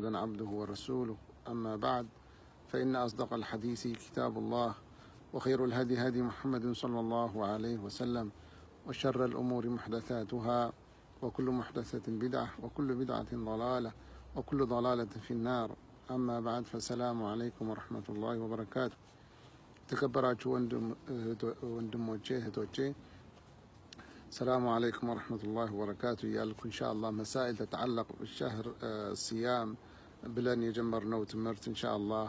عبده ورسوله، أما بعد، فإن أصدق الحديث كتاب الله، وخير الهدي هدي محمد صلى الله عليه وسلم، وشر الأمور محدثاتها، وكل محدثة بدعة، وكل بدعة ضلالة، وكل ضلالة في النار. أما بعد، فالسلام عليكم ورحمة الله وبركاته። የተከበራችሁ ወንድሞቼ እህቶቼ፣ السلام عليكم ورحمة الله وبركاته እያልኩ ኢንሻአላህ مسائل تتعلق بشهر الصيام ብለን የጀመርነው ትምህርት ኢንሻአላህ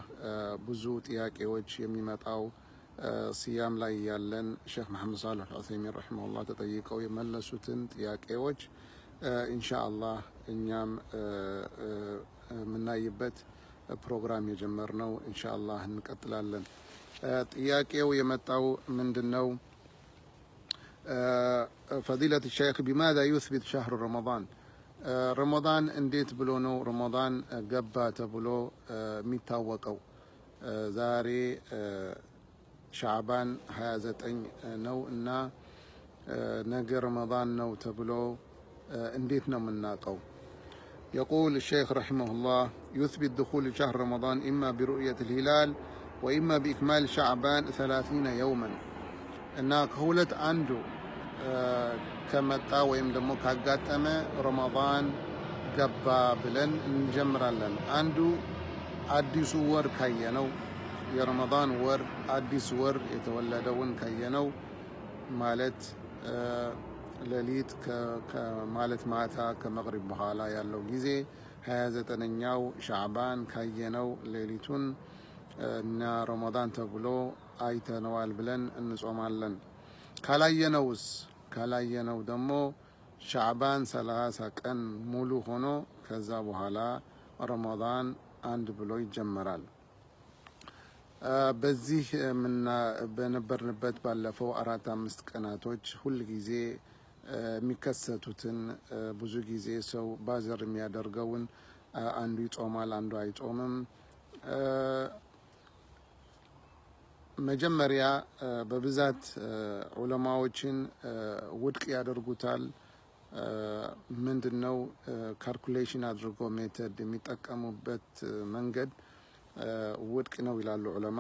ብዙ ጥያቄዎች የሚመጣው صيام ላይ ያለን ሼክ መሐመድ ሳልሕ አልዑሰይሚን رحمه الله ተጠይቀው የመለሱትን ጥያቄዎች ኢንሻአላህ እኛም የምናይበት ፕሮግራም የጀመርነው ኢንሻአላህ እንቀጥላለን። ጥያቄው የመጣው ምንድን ነው? فضيلة الشيخ، بماذا يثبت شهر رمضان? ረመዳን እንዴት ብሎ ነው ረመዳን ገባ ተብሎ የሚታወቀው? ዛሬ ሻዕባን 29 ነው እና ነገ ረመዳን ነው ተብሎ እንዴት ነው የምናውቀው? يقول الشيخ رحمه الله: يثبت دخول شهر رمضان إما برؤية الهلال وإما بإكمال شعبان 30 يوما። እና ከሁለት አንዱ ከመጣ ወይም ደግሞ ካጋጠመ ረመዳን ገባ ብለን እንጀምራለን። አንዱ አዲሱ ወር ካየነው፣ የረመዳን ወር አዲስ ወር የተወለደውን ካየነው፣ ማለት ሌሊት ማለት ማታ ከመግሪብ በኋላ ያለው ጊዜ 29ኛው ሻዕባን ካየነው ሌሊቱን እና ረመዳን ተብሎ አይተነዋል ብለን እንጾማለን። ካላየነውስ? ካላየነው ደግሞ ሻዕባን 30 ቀን ሙሉ ሆኖ ከዛ በኋላ ረመዳን አንድ ብሎ ይጀመራል። በዚህ በነበርንበት ባለፈው አራት አምስት ቀናቶች ሁል ጊዜ የሚከሰቱትን ብዙ ጊዜ ሰው bother የሚያደርገውን አንዱ ይጾማል፣ አንዱ አይጾምም። መጀመሪያ በብዛት ዑለማዎችን ውድቅ ያደርጉታል። ምንድን ነው calculation አድርጎ method የሚጠቀሙበት መንገድ ውድቅ ነው ይላሉ ዑለማ።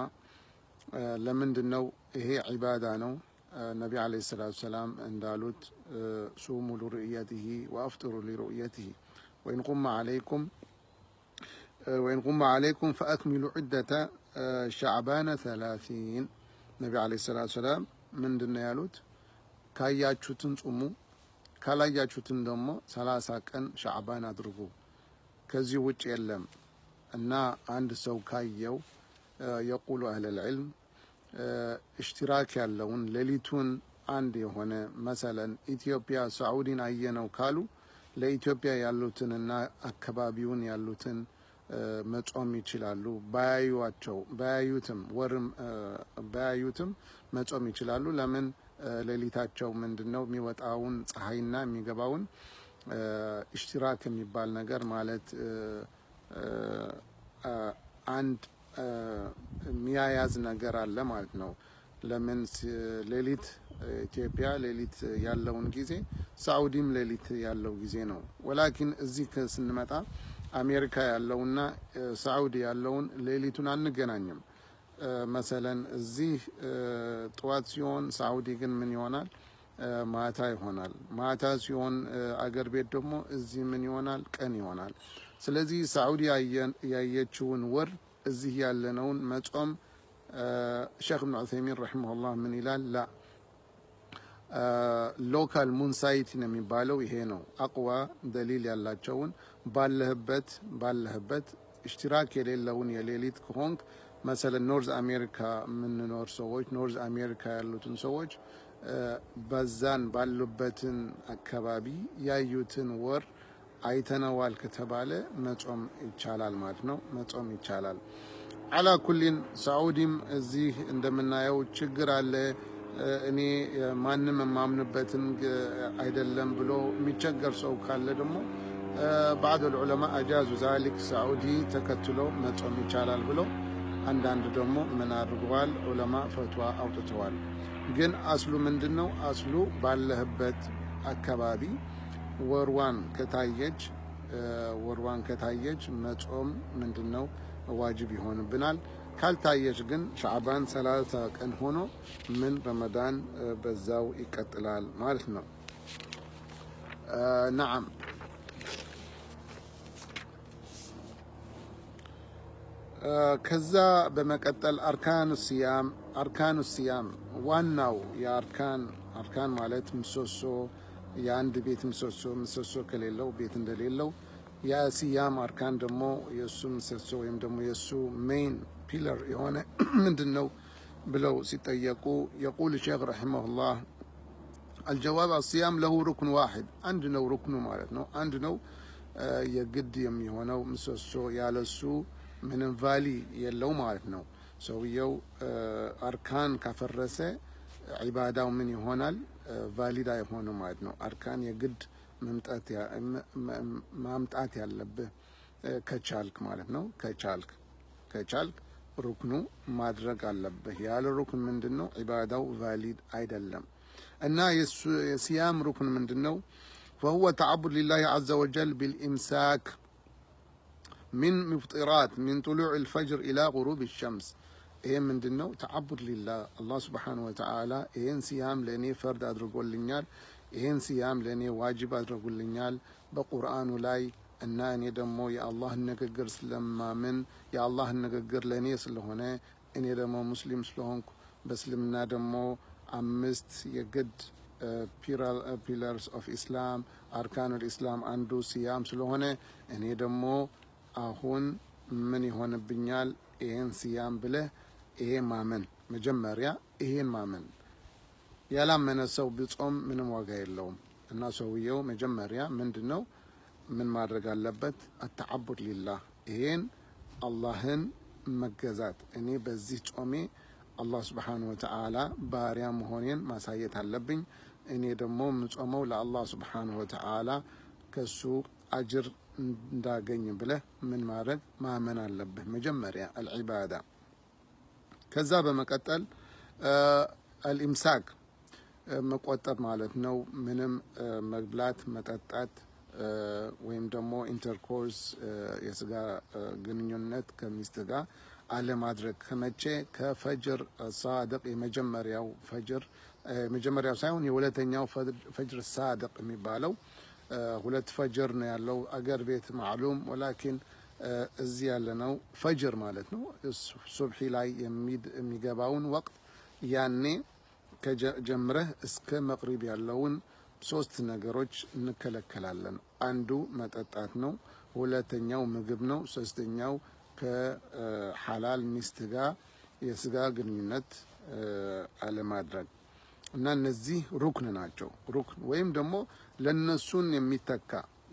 ለምንድን ነው? ይሄ ዒባዳ ነው። ነቢ عليه الصلاة والسلام እንዳሉት صوموا لرؤيته وأفطروا لرؤيته، وإن غم عليكم فأكملوا عدة شعبان 30። ነቢ عليه الصلاة والسلام ምንድን ነው ያሉት? ካያችሁትን ጹሙ፣ ካላያችሁትን ደግሞ 30 ቀን ሻዕባን አድርጉ። ከዚህ ውጭ የለም። እና አንድ ሰው ካየው يقول أهل العلم اشتراك ያለውን ሌሊቱን አንድ የሆነ፣ مثلا ኢትዮጵያ ሳዑዲን አየነው ካሉ ለኢትዮጵያ ያሉትንና አካባቢውን ያሉትን መጾም ይችላሉ። ባያዩቸው ባያዩትም ወርም ባያዩትም መጾም ይችላሉ። ለምን? ሌሊታቸው ምንድን ነው የሚወጣውን ፀሐይና የሚገባውን اشتراك የሚባል ነገር ማለት አንድ የሚያያዝ ነገር አለ ማለት ነው። ለምን? ሌሊት ኢትዮጵያ ሌሊት ያለውን ጊዜ ሳዑዲም ሌሊት ያለው ጊዜ ነው። ولكن እዚህ ስንመጣ አሜሪካ ያለውና ሳዑዲ ያለውን ሌሊቱን አንገናኝም። مثلا እዚህ ጠዋት ሲሆን ሳዑዲ ግን ምን ይሆናል? ማታ ይሆናል። ማታ ሲሆን አገር ቤት ደግሞ እዚህ ምን ይሆናል? ቀን ይሆናል። ስለዚህ ሳዑዲ ያየችውን ወር እዚህ ያለነውን መጾም ሼክ እብን ዑሰይሚን رحمه الله ምን ይላል? لا፣ local moon sighting የሚባለው ይሄ ነው። أقوى دليل ያላቸውን ባለህበት اشتراك የሌለውን የሌሊት ከሆንክ፣ مثلا North America የምንኖር ሰዎች፣ North America ያሉትን ሰዎች በዛን ባሉበትን አካባቢ ያዩትን ወር አይተነዋል ከተባለ መጾም ይቻላል ማለት ነው። መጾም ይቻላል። على كل ሳዑዲም እዚህ እንደምናየው ችግር አለ። እኔ ማንም የማምንበትን አይደለም ብሎ የሚቸገር ሰው ካለ ደግሞ بعض العلماء أجازوا ذلك፣ ሳዑዲ ተከትሎ መጾም ይቻላል ብሎ አንዳንድ ደግሞ ምን አድርገዋል? ዑለማ ፈትዋ አውጥተዋል። ግን አስሉ ምንድን ነው? አስሉ ባለህበት አካባቢ ወርዋን ከታየች ወርዋን ከታየች መጾም ምንድነው ዋጅብ ይሆንብናል። ካልታየች ግን ሻዕባን 30 ቀን ሆኖ ምን ረመዳን በዛው ይቀጥላል ማለት ነው። ነዓም ከዛ በመቀጠል أركان الصيام أركان الصيام ዋናው የአርካን አርካን ማለት ምሰሶ፣ የአንድ ቤት ምሰሶ፣ ምሰሶ ከሌለው ቤት እንደሌለው የሲያም አርካን ደግሞ የሱ ምሰሶ ወይም ደግሞ የሱ main pillar የሆነ ምንድነው ብለው ሲጠየቁ يقول الشيخ رحمه الله الجواب الصيام له ركن واحد አንድ ነው ሩክኑ ማለት ነው። አንድ ነው የግድ የሚሆነው ምሰሶ፣ ያለሱ ምንም value የለው ማለት ነው። ሰውየው አርካን ካፈረሰ ዒባዳው ምን ይሆናል? valid አይሆንም ማለት ነው። አርካን የግድ ማምጣት ያለብህ ከቻልክ ማለት ነው። ከቻልክ ሩክኑ ማድረግ አለብህ። ያለ ሩክን ምንድነው ዒባዳው valid አይደለም። እና የሲያም ሩክን ምንድነው? فهو تعبد لله عز وجل بالإمساك من مفطرات من طلوع الفجر إلى غروب الشمس። ይሄ ምንድነው? تعبد لله አላህ سبحانه وتعالى ይሄን ሲያም ለእኔ ፈርድ አድርጎልኛል፣ ይሄን ሲያም ለእኔ ዋጅብ አድርጎልኛል በቁርአኑ ላይ እና እኔ ደግሞ የአላህን ንግግር ስለማምን የአላህን ንግግር ለእኔ ስለሆነ እኔ ደግሞ ሙስሊም ስለሆንኩ በእስልምና ደግሞ አምስት የግድ pillars of Islam أركان الإسلام አንዱ ሲያም ስለሆነ እኔ ደግሞ አሁን ምን ይሆንብኛል ይሄን ሲያም ብለህ ይሄ ማመን መጀመሪያ ይሄን ማመን። ያላመነ ሰው ቢጾም ምንም ዋጋ የለውም። እና ሰውየው መጀመሪያ ምንድነው ምን ማድረግ አለበት? التعبد لله ይሄን አላህን መገዛት። እኔ በዚህ ጾሜ አላህ سبحانه وتعالى ባሪያ መሆኔን ማሳየት አለብኝ። እኔ ደግሞ ምጾመው ለአላህ سبحانه وتعالى ከሱ አጅር እንዳገኝ ብለህ ምን ማድረግ ማመን አለብህ መጀመሪያ العبادة። ከዛ በመቀጠል الإمساك መቆጠብ ማለት ነው። ምንም መብላት መጠጣት ወይም ደግሞ intercourse የስጋ ግንኙነት ከሚስት ጋር አለማድረግ። ከመቼ? ከፈጅር ሳድቅ የመጀመሪያው ፈጅር፣ የመጀመሪያው ሳይሆን የሁለተኛው ፈጅር ሳድቅ የሚባለው ሁለት ፈጅር ነው ያለው አገር ቤት معلوم፣ ولكن እዚህ ያለነው ፈጅር ማለት ነው ሱብሒ ላይ የሚገባውን ወቅት ያኔ ከጀምረህ እስከ መቅሪብ ያለውን ሶስት ነገሮች እንከለከላለን። አንዱ መጠጣት ነው፣ ሁለተኛው ምግብ ነው፣ ሶስተኛው ከሐላል ሚስት ጋር የስጋ ግንኙነት አለማድረግ። እና እነዚህ ሩክን ናቸው። ሩክን ወይም ደግሞ ለነሱን የሚተካ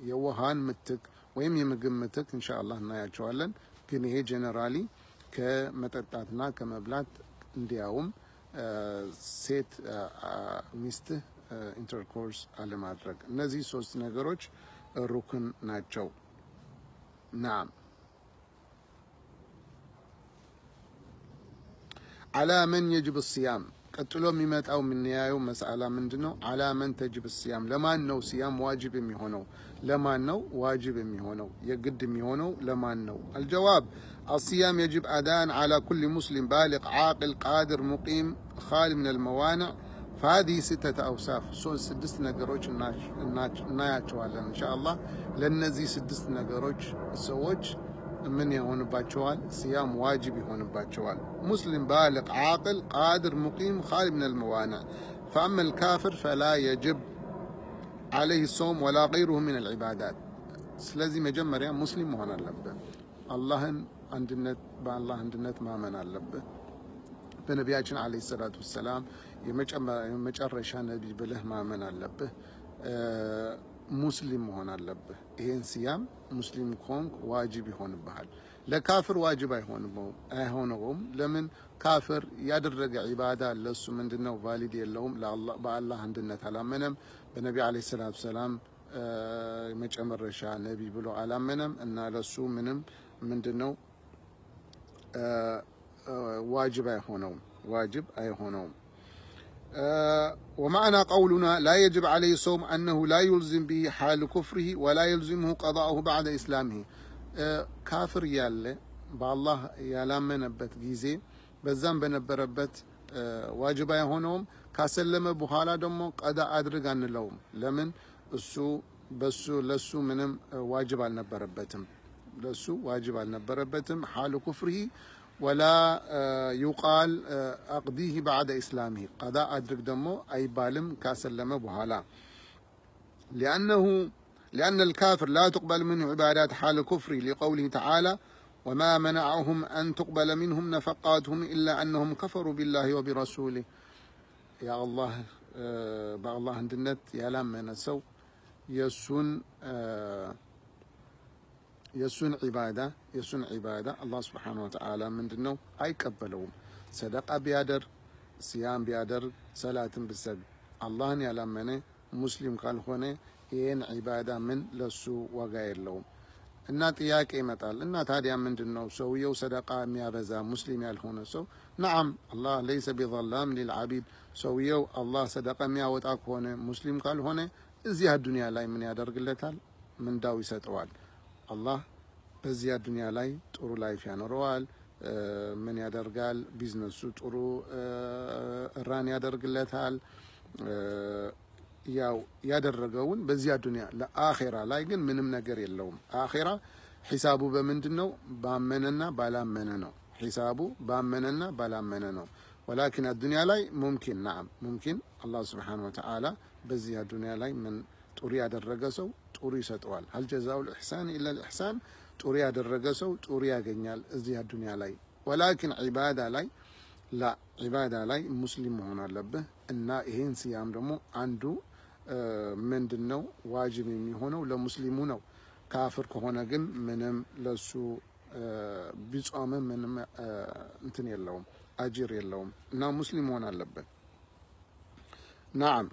የውሃን ምትክ ወይም የምግብ ምትክ ኢንሻአላህ እናያቸዋለን። ግን ይሄ generally ከመጠጣትና ከመብላት እንዲያውም ሴት ሚስትህ intercourse አለማድረግ፣ እነዚህ ሶስት ነገሮች ሩክን ናቸው። نعم على من يجب الصيام ቀጥሎ የሚመጣው የምናየው መስአላ ምንድነው? على من تجب الصيام ለማን ነው ሲያም ዋጅብ የሚሆነው? ለማን ነው ዋጅብ የሚሆነው? የግድ የሚሆነው ለማን ነው? الجواب الصيام يجب أداء على كل مسلم بالغ عاقل قادر مقيم خال من الموانع فهذه ستة أوصاف ስድስት ነገሮች እናያቸዋለን ኢንሻአላህ። ለነዚህ ስድስት ነገሮች ሰዎች ምን ይሆንባቸዋል? ሲያም ዋጅብ ይሆንባቸዋል። ሙስሊም بالغ عاقل قادر مقيم خال من الموانع فأما الكافر فلا يجب عليه الصوم ولا غيره من العبادات። ስለዚህ መጀመሪያ ሙስሊም መሆን አለብህ። አላህን አንድነት በአላህ አንድነት ማመን አለብህ። በነቢያችን عليه الصلاة والسلام የመጨረሻ ነቢይ ብለህ ማመን አለብህ። ሙስሊም መሆን አለብህ። ይሄን ሲያም ሙስሊም ከሆንክ ዋጅብ ይሆንብሃል። ለካፍር ዋጅብ አይሆነውም። ለምን? ካፍር ያደረገ ዒባዳ ለሱ ምንድነው valid የለውም። በአላህ አንድነት አላመነም። በነቢ عليه الصلاة والسلام የመጨረሻ ነቢ ብሎ አላመነም እና ለሱ ምንም ምንድነው ዋጅብ አይሆነውም። ዋጅብ አይሆነውም። ومعنى قولنا لا يجب عليه صوم أنه لا يلزم به حال كفره ولا يلزمه قضاؤه بعد إسلامه። ካፍር ያለ በአላህ ያላመነበት ጊዜ በዛም በነበረበት ዋጅብ አይሆነውም። ካሰለመ በኋላ ደግሞ ቀዳ አድርግ አንለውም። ለምን? እሱ በሱ ለሱ ምንም ዋጅብ አልነበረበትም። ለሱ ዋጅብ አልነበረበትም حال كفره ولا يقال اقضيه بعد إسلامه፣ ቀዳ አድርግ ደግሞ አይባልም ካሰለመ በኋላ። لأنه لأن الكافر لا تقبل منه عبادات حال كفره، لقوله تعالى: وما منعهم أن تقبل منهم نفقاتهم إلا أنهم كفروا بالله وبرسوله። የአላህ በአላህ አንድነት ያላመነ ሰው የሱን ዒባዳ አላህ ስብሓነሁ ወተዓላ ምንድን ነው አይቀበለውም። ሰደቃ ቢያደርግ፣ ስያም ቢያደርግ፣ ሰላትን ቢሰግድ አላህን ያላመነ ሙስሊም ካልሆነ ይህን ዒባዳ ምን ለሱ ዋጋ የለውም። እና ጥያቄ ይመጣል። እና ታዲያ ምንድን ነው ሰውየው ሰደቃ የሚያበዛ ሙስሊም ያልሆነ ሰው? نعم، الله ليس بظلام للعبيد። ሰውየው አላህ ሰደቃ የሚያወጣ ከሆነ ሙስሊም ካልሆነ እዚያ ዱንያ ላይ ምን ያደርግለታል? ምንዳው ይሰጠዋል። አላህ በዚያ ዱንያ ላይ ጥሩ life ያኖረዋል። ምን ያደርጋል? ቢዝነሱ ጥሩ run ያደርግለታል። ያው ያደረገውን በዚያ ዱንያ፣ ለአኼራ ላይ ግን ምንም ነገር የለውም። አኼራ ሒሳቡ በምንድን ነው? ባመነና ባላመነ ነው። ሒሳቡ ባመነና ባላመነ ነው። ولكن አዱንያ ላይ ممكن، نعم، ممكن አላህ ስብሓነሁ ወተዓላ በዚህ አዱንያ ላይ ምን ጥሩ ያደረገ ሰው ጥሩ ይሰጠዋል። هل جزاء الإحسان إلا الإحسان። ጥሩ ያደረገ ሰው ጥሩ ያገኛል እዚህ አዱንያ ላይ። ولكن ዒባዳ ላይ لا፣ ዒባዳ ላይ ሙስሊም መሆን አለብህ። እና ይሄን ስያም ደግሞ አንዱ ምንድን ነው ዋጅብ የሚሆነው ለሙስሊሙ ነው። ካፍር ከሆነ ግን ምንም ለሱ ቢጾምም ምንም እንትን የለውም፣ አጅር የለውም። እና ሙስሊም መሆን አለበት። نعم።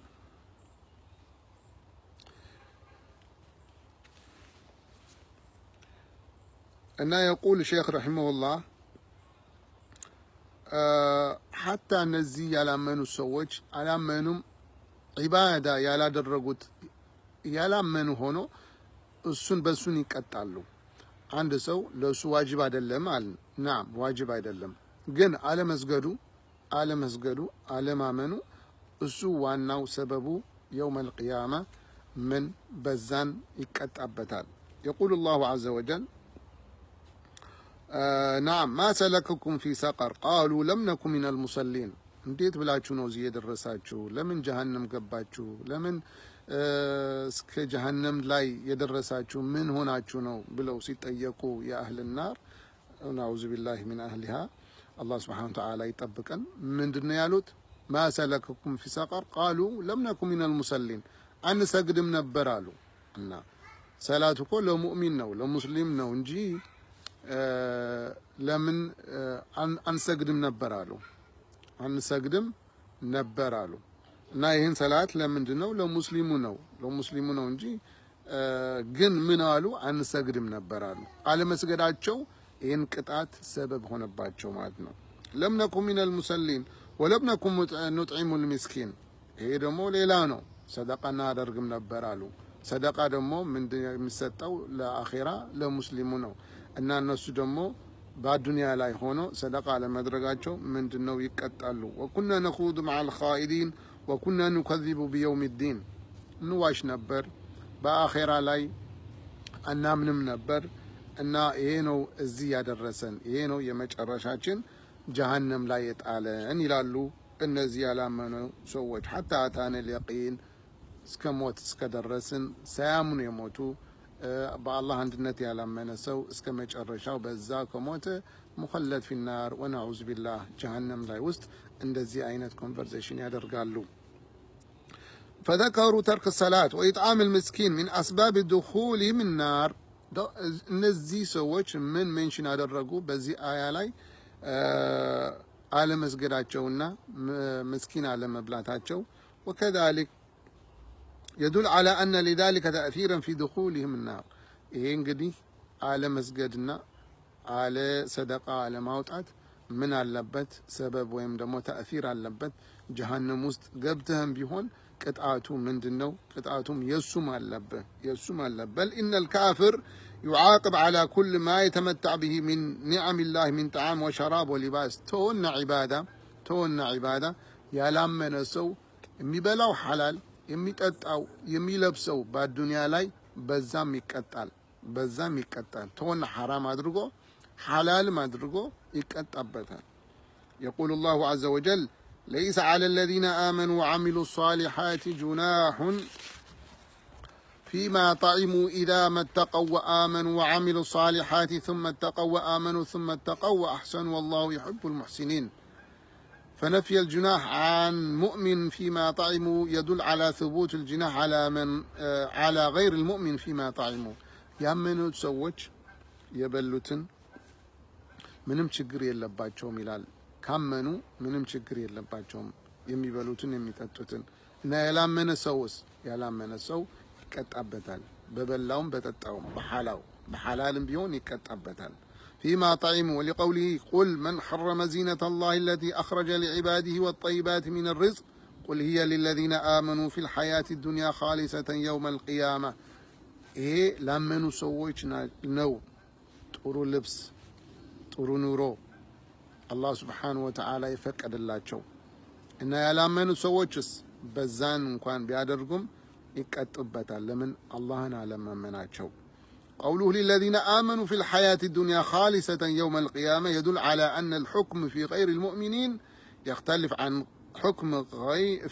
እና يقول ሼክ رحمه الله حتى እነዚህ ያላመኑ ሰዎች አላመኑም፣ ዒባዳ ያላደረጉት ያላመኑ ሆኖ እሱን በሱን ይቀጣሉ። አንድ ሰው ለእሱ ዋጅብ አይደለም አለ። نعم፣ ዋጅብ አይደለም፣ ግን አለመስገዱ አለማመኑ እሱ ዋናው ሰበቡ يوم القيامة ምን በዛን ይቀጣበታል። يقول الله عز وجل، نعم: ما سلككم في سقر؟ قالوا لم نك من المصلين። እንዴት ብላችሁ ነው እዚህ የደረሳችሁ? ለምን ጀሀነም ገባችሁ? ለምን እስከ ጀሀነም ላይ የደረሳችሁ ምን ሆናችሁ ነው ብለው ሲጠየቁ የ أهل النار፣ نعوذ بالله من أهلها፣ አላህ ስብሓነሁ ወተዓላ ይጠብቀን። ምንድን ነው ያሉት? ما سلككم في سقر؟ قالوا لم نك من المصلين፣ አንሰግድም ነበር አሉ። እና ሰላት እኮ ለሙእሚን ነው ለሙስሊም ነው እንጂ ለምን አንሰግድም ነበር አሉ። አንሰግድም ነበር አሉ። እና ይህን ሰላት ለምንድን ነው? ለሙስሊሙ ነው፣ ለሙስሊሙ ነው እንጂ ግን ምን አሉ? አንሰግድም ነበር አሉ። አለመስገዳቸው ይህን ቅጣት ሰበብ ሆነባቸው ማለት ነው። لم نك من المصلين ولم نك نطعم المسكين። ይሄ ደግሞ ሌላ ነው። ሰደቃ እናደርግም ነበር አሉ። ሰደቃ ደግሞ ምንድን የሚሰጠው ለአኼራ ለሙስሊሙ ነው። እና እነሱ ደግሞ በአዱንያ ላይ ሆኖ ሰደቃ አለማድረጋቸው ምንድን ነው ይቀጣሉ። وكنا نخوض مع الخائضين وكنا نكذب بيوم الدين። እንዋሽ ነበር፣ በአኼራ ላይ አናምንም ነበር። እና ይሄ ነው እዚህ ያደረሰን፣ ይሄ ነው የመጨረሻችን ጀሀነም ላይ የጣለን ይላሉ እነዚህ ያላመኑ ሰዎች። حتى أتانا اليقين፣ እስከ ሞት እስከደረስን ሳያምኑ የሞቱ፣ በአላህ አንድነት ያላመነ ሰው እስከ መጨረሻው በዛ ከሞተ مخلد في النار ونعوذ بالله፣ ጀሀነም ላይ ውስጥ እንደዚህ አይነት conversation ያደርጋሉ። فذكروا ترك الصلاة وإطعام المسكين من أسباب دخولهم النار። እነዚህ ሰዎች ምን mention አደረጉ በዚህ አያ ላይ? አለመስገዳቸውና ምስኪን አለመብላታቸው። وكذلك يدل على أن لذلك تأثيرا في دخولهم النار። ይሄ እንግዲህ አለመስገድና አለ ሰደቃ አለማውጣት ምን አለበት ሰበብ ወይም ደግሞ ተእሲር አለበት። ጀሀነም ውስጥ ገብተህም ቢሆን ቅጣቱ ምንድነው? ቅጣቱም የሱም አለበት የሱም አለበት። በል ኢነል ካፊር يعاقب على كل ما يتمتع به من نعم الله من طعام وشراب ولباس። ተወና ዒባዳ ተወና ዒባዳ ያላመነ ሰው የሚበላው ሐላል የሚጠጣው የሚለብሰው በዱንያ ላይ በዛም ይቀጣል በዛም ይቀጣል። ተወና ሐራም አድርጎ ሐላልም አድርጎ ይቀጣበታል። يقول الله عز وجل ليس على الذين آمنوا وعملوا الصالحات جناح فيما طعموا إذا ما اتقوا وآمنوا وعملوا الصالحات ثم اتقوا وآمنوا ثم اتقوا وأحسنوا والله يحب المحسنين። فنفي الجناح عن مؤمن فيما طعموا يدل على ثبوت الجناح على من على غير المؤمن فيما طعموا። ያመኑት ሰዎች የበሉትን ምንም ችግር የለባቸውም ይላል። ካመኑ ምንም ችግር የለባቸውም የሚበሉትን የሚጠጡትን። እና ያላመነ ሰውስ ያላመነ ሰው ይቀጣበታል። በበላውም በጠጣውም በሐላው በሐላልም ቢሆን ይቀጣበታል። فيما طعموا ولقوله قل من حرم زينة الله التي أخرج لعباده والطيبات من الرزق قل هي للذين آمنوا في الحياة الدنيا خالصة يوم القيامة። ይሄ ላመኑ ሰዎች ነው። ጥሩ ልብስ ጥሩ ኑሮ አላህ ስብሓነሁ ወተዓላ የፈቀደላቸው። እና ያላመኑ ሰዎችስ በዛን እንኳን ቢያደርጉም ይቀጡበታል። ለምን? አላህን አለማመናቸው። قوله للذين آمنوا في الحياة الدنيا خالصة يوم القيامة يدل على أن الحكم في غير المؤمنين يختلف عن حكم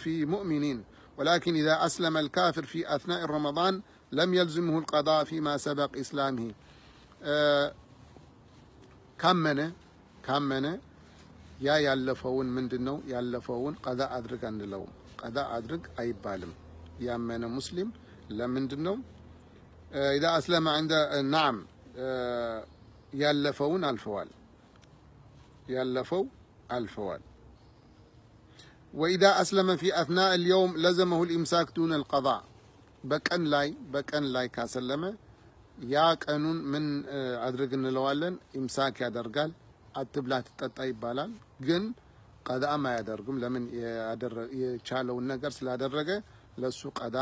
في مؤمنين، ولكن إذا أسلم الكافر في أثناء رمضان لم يلزمه القضاء فيما سبق إسلامه። ካመነ ካመነ ያ ያለፈውን ምንድነው ያለፈውን ቀዳ አድርግ አንለውም። ቀዳ አድርግ አይባልም። ያመነ ሙስሊም ለምንድነው إذا أسلم عند نعم ያለፈውን አልፈዋል ያለፈው አልፈዋል። وإذا أسلم في أثناء اليوم لزمه الإمساك دون القضاء። በቀን ላይ ካሰለመ ያ ቀኑን ምን አድርግ እንለዋለን? ኢምሳክ ያደርጋል። አትብላ አትጠጣ ይባላል። ግን ቀዳም አያደርግም። ለምን? የቻለውን ነገር ስላደረገ ለሱ ቀዳ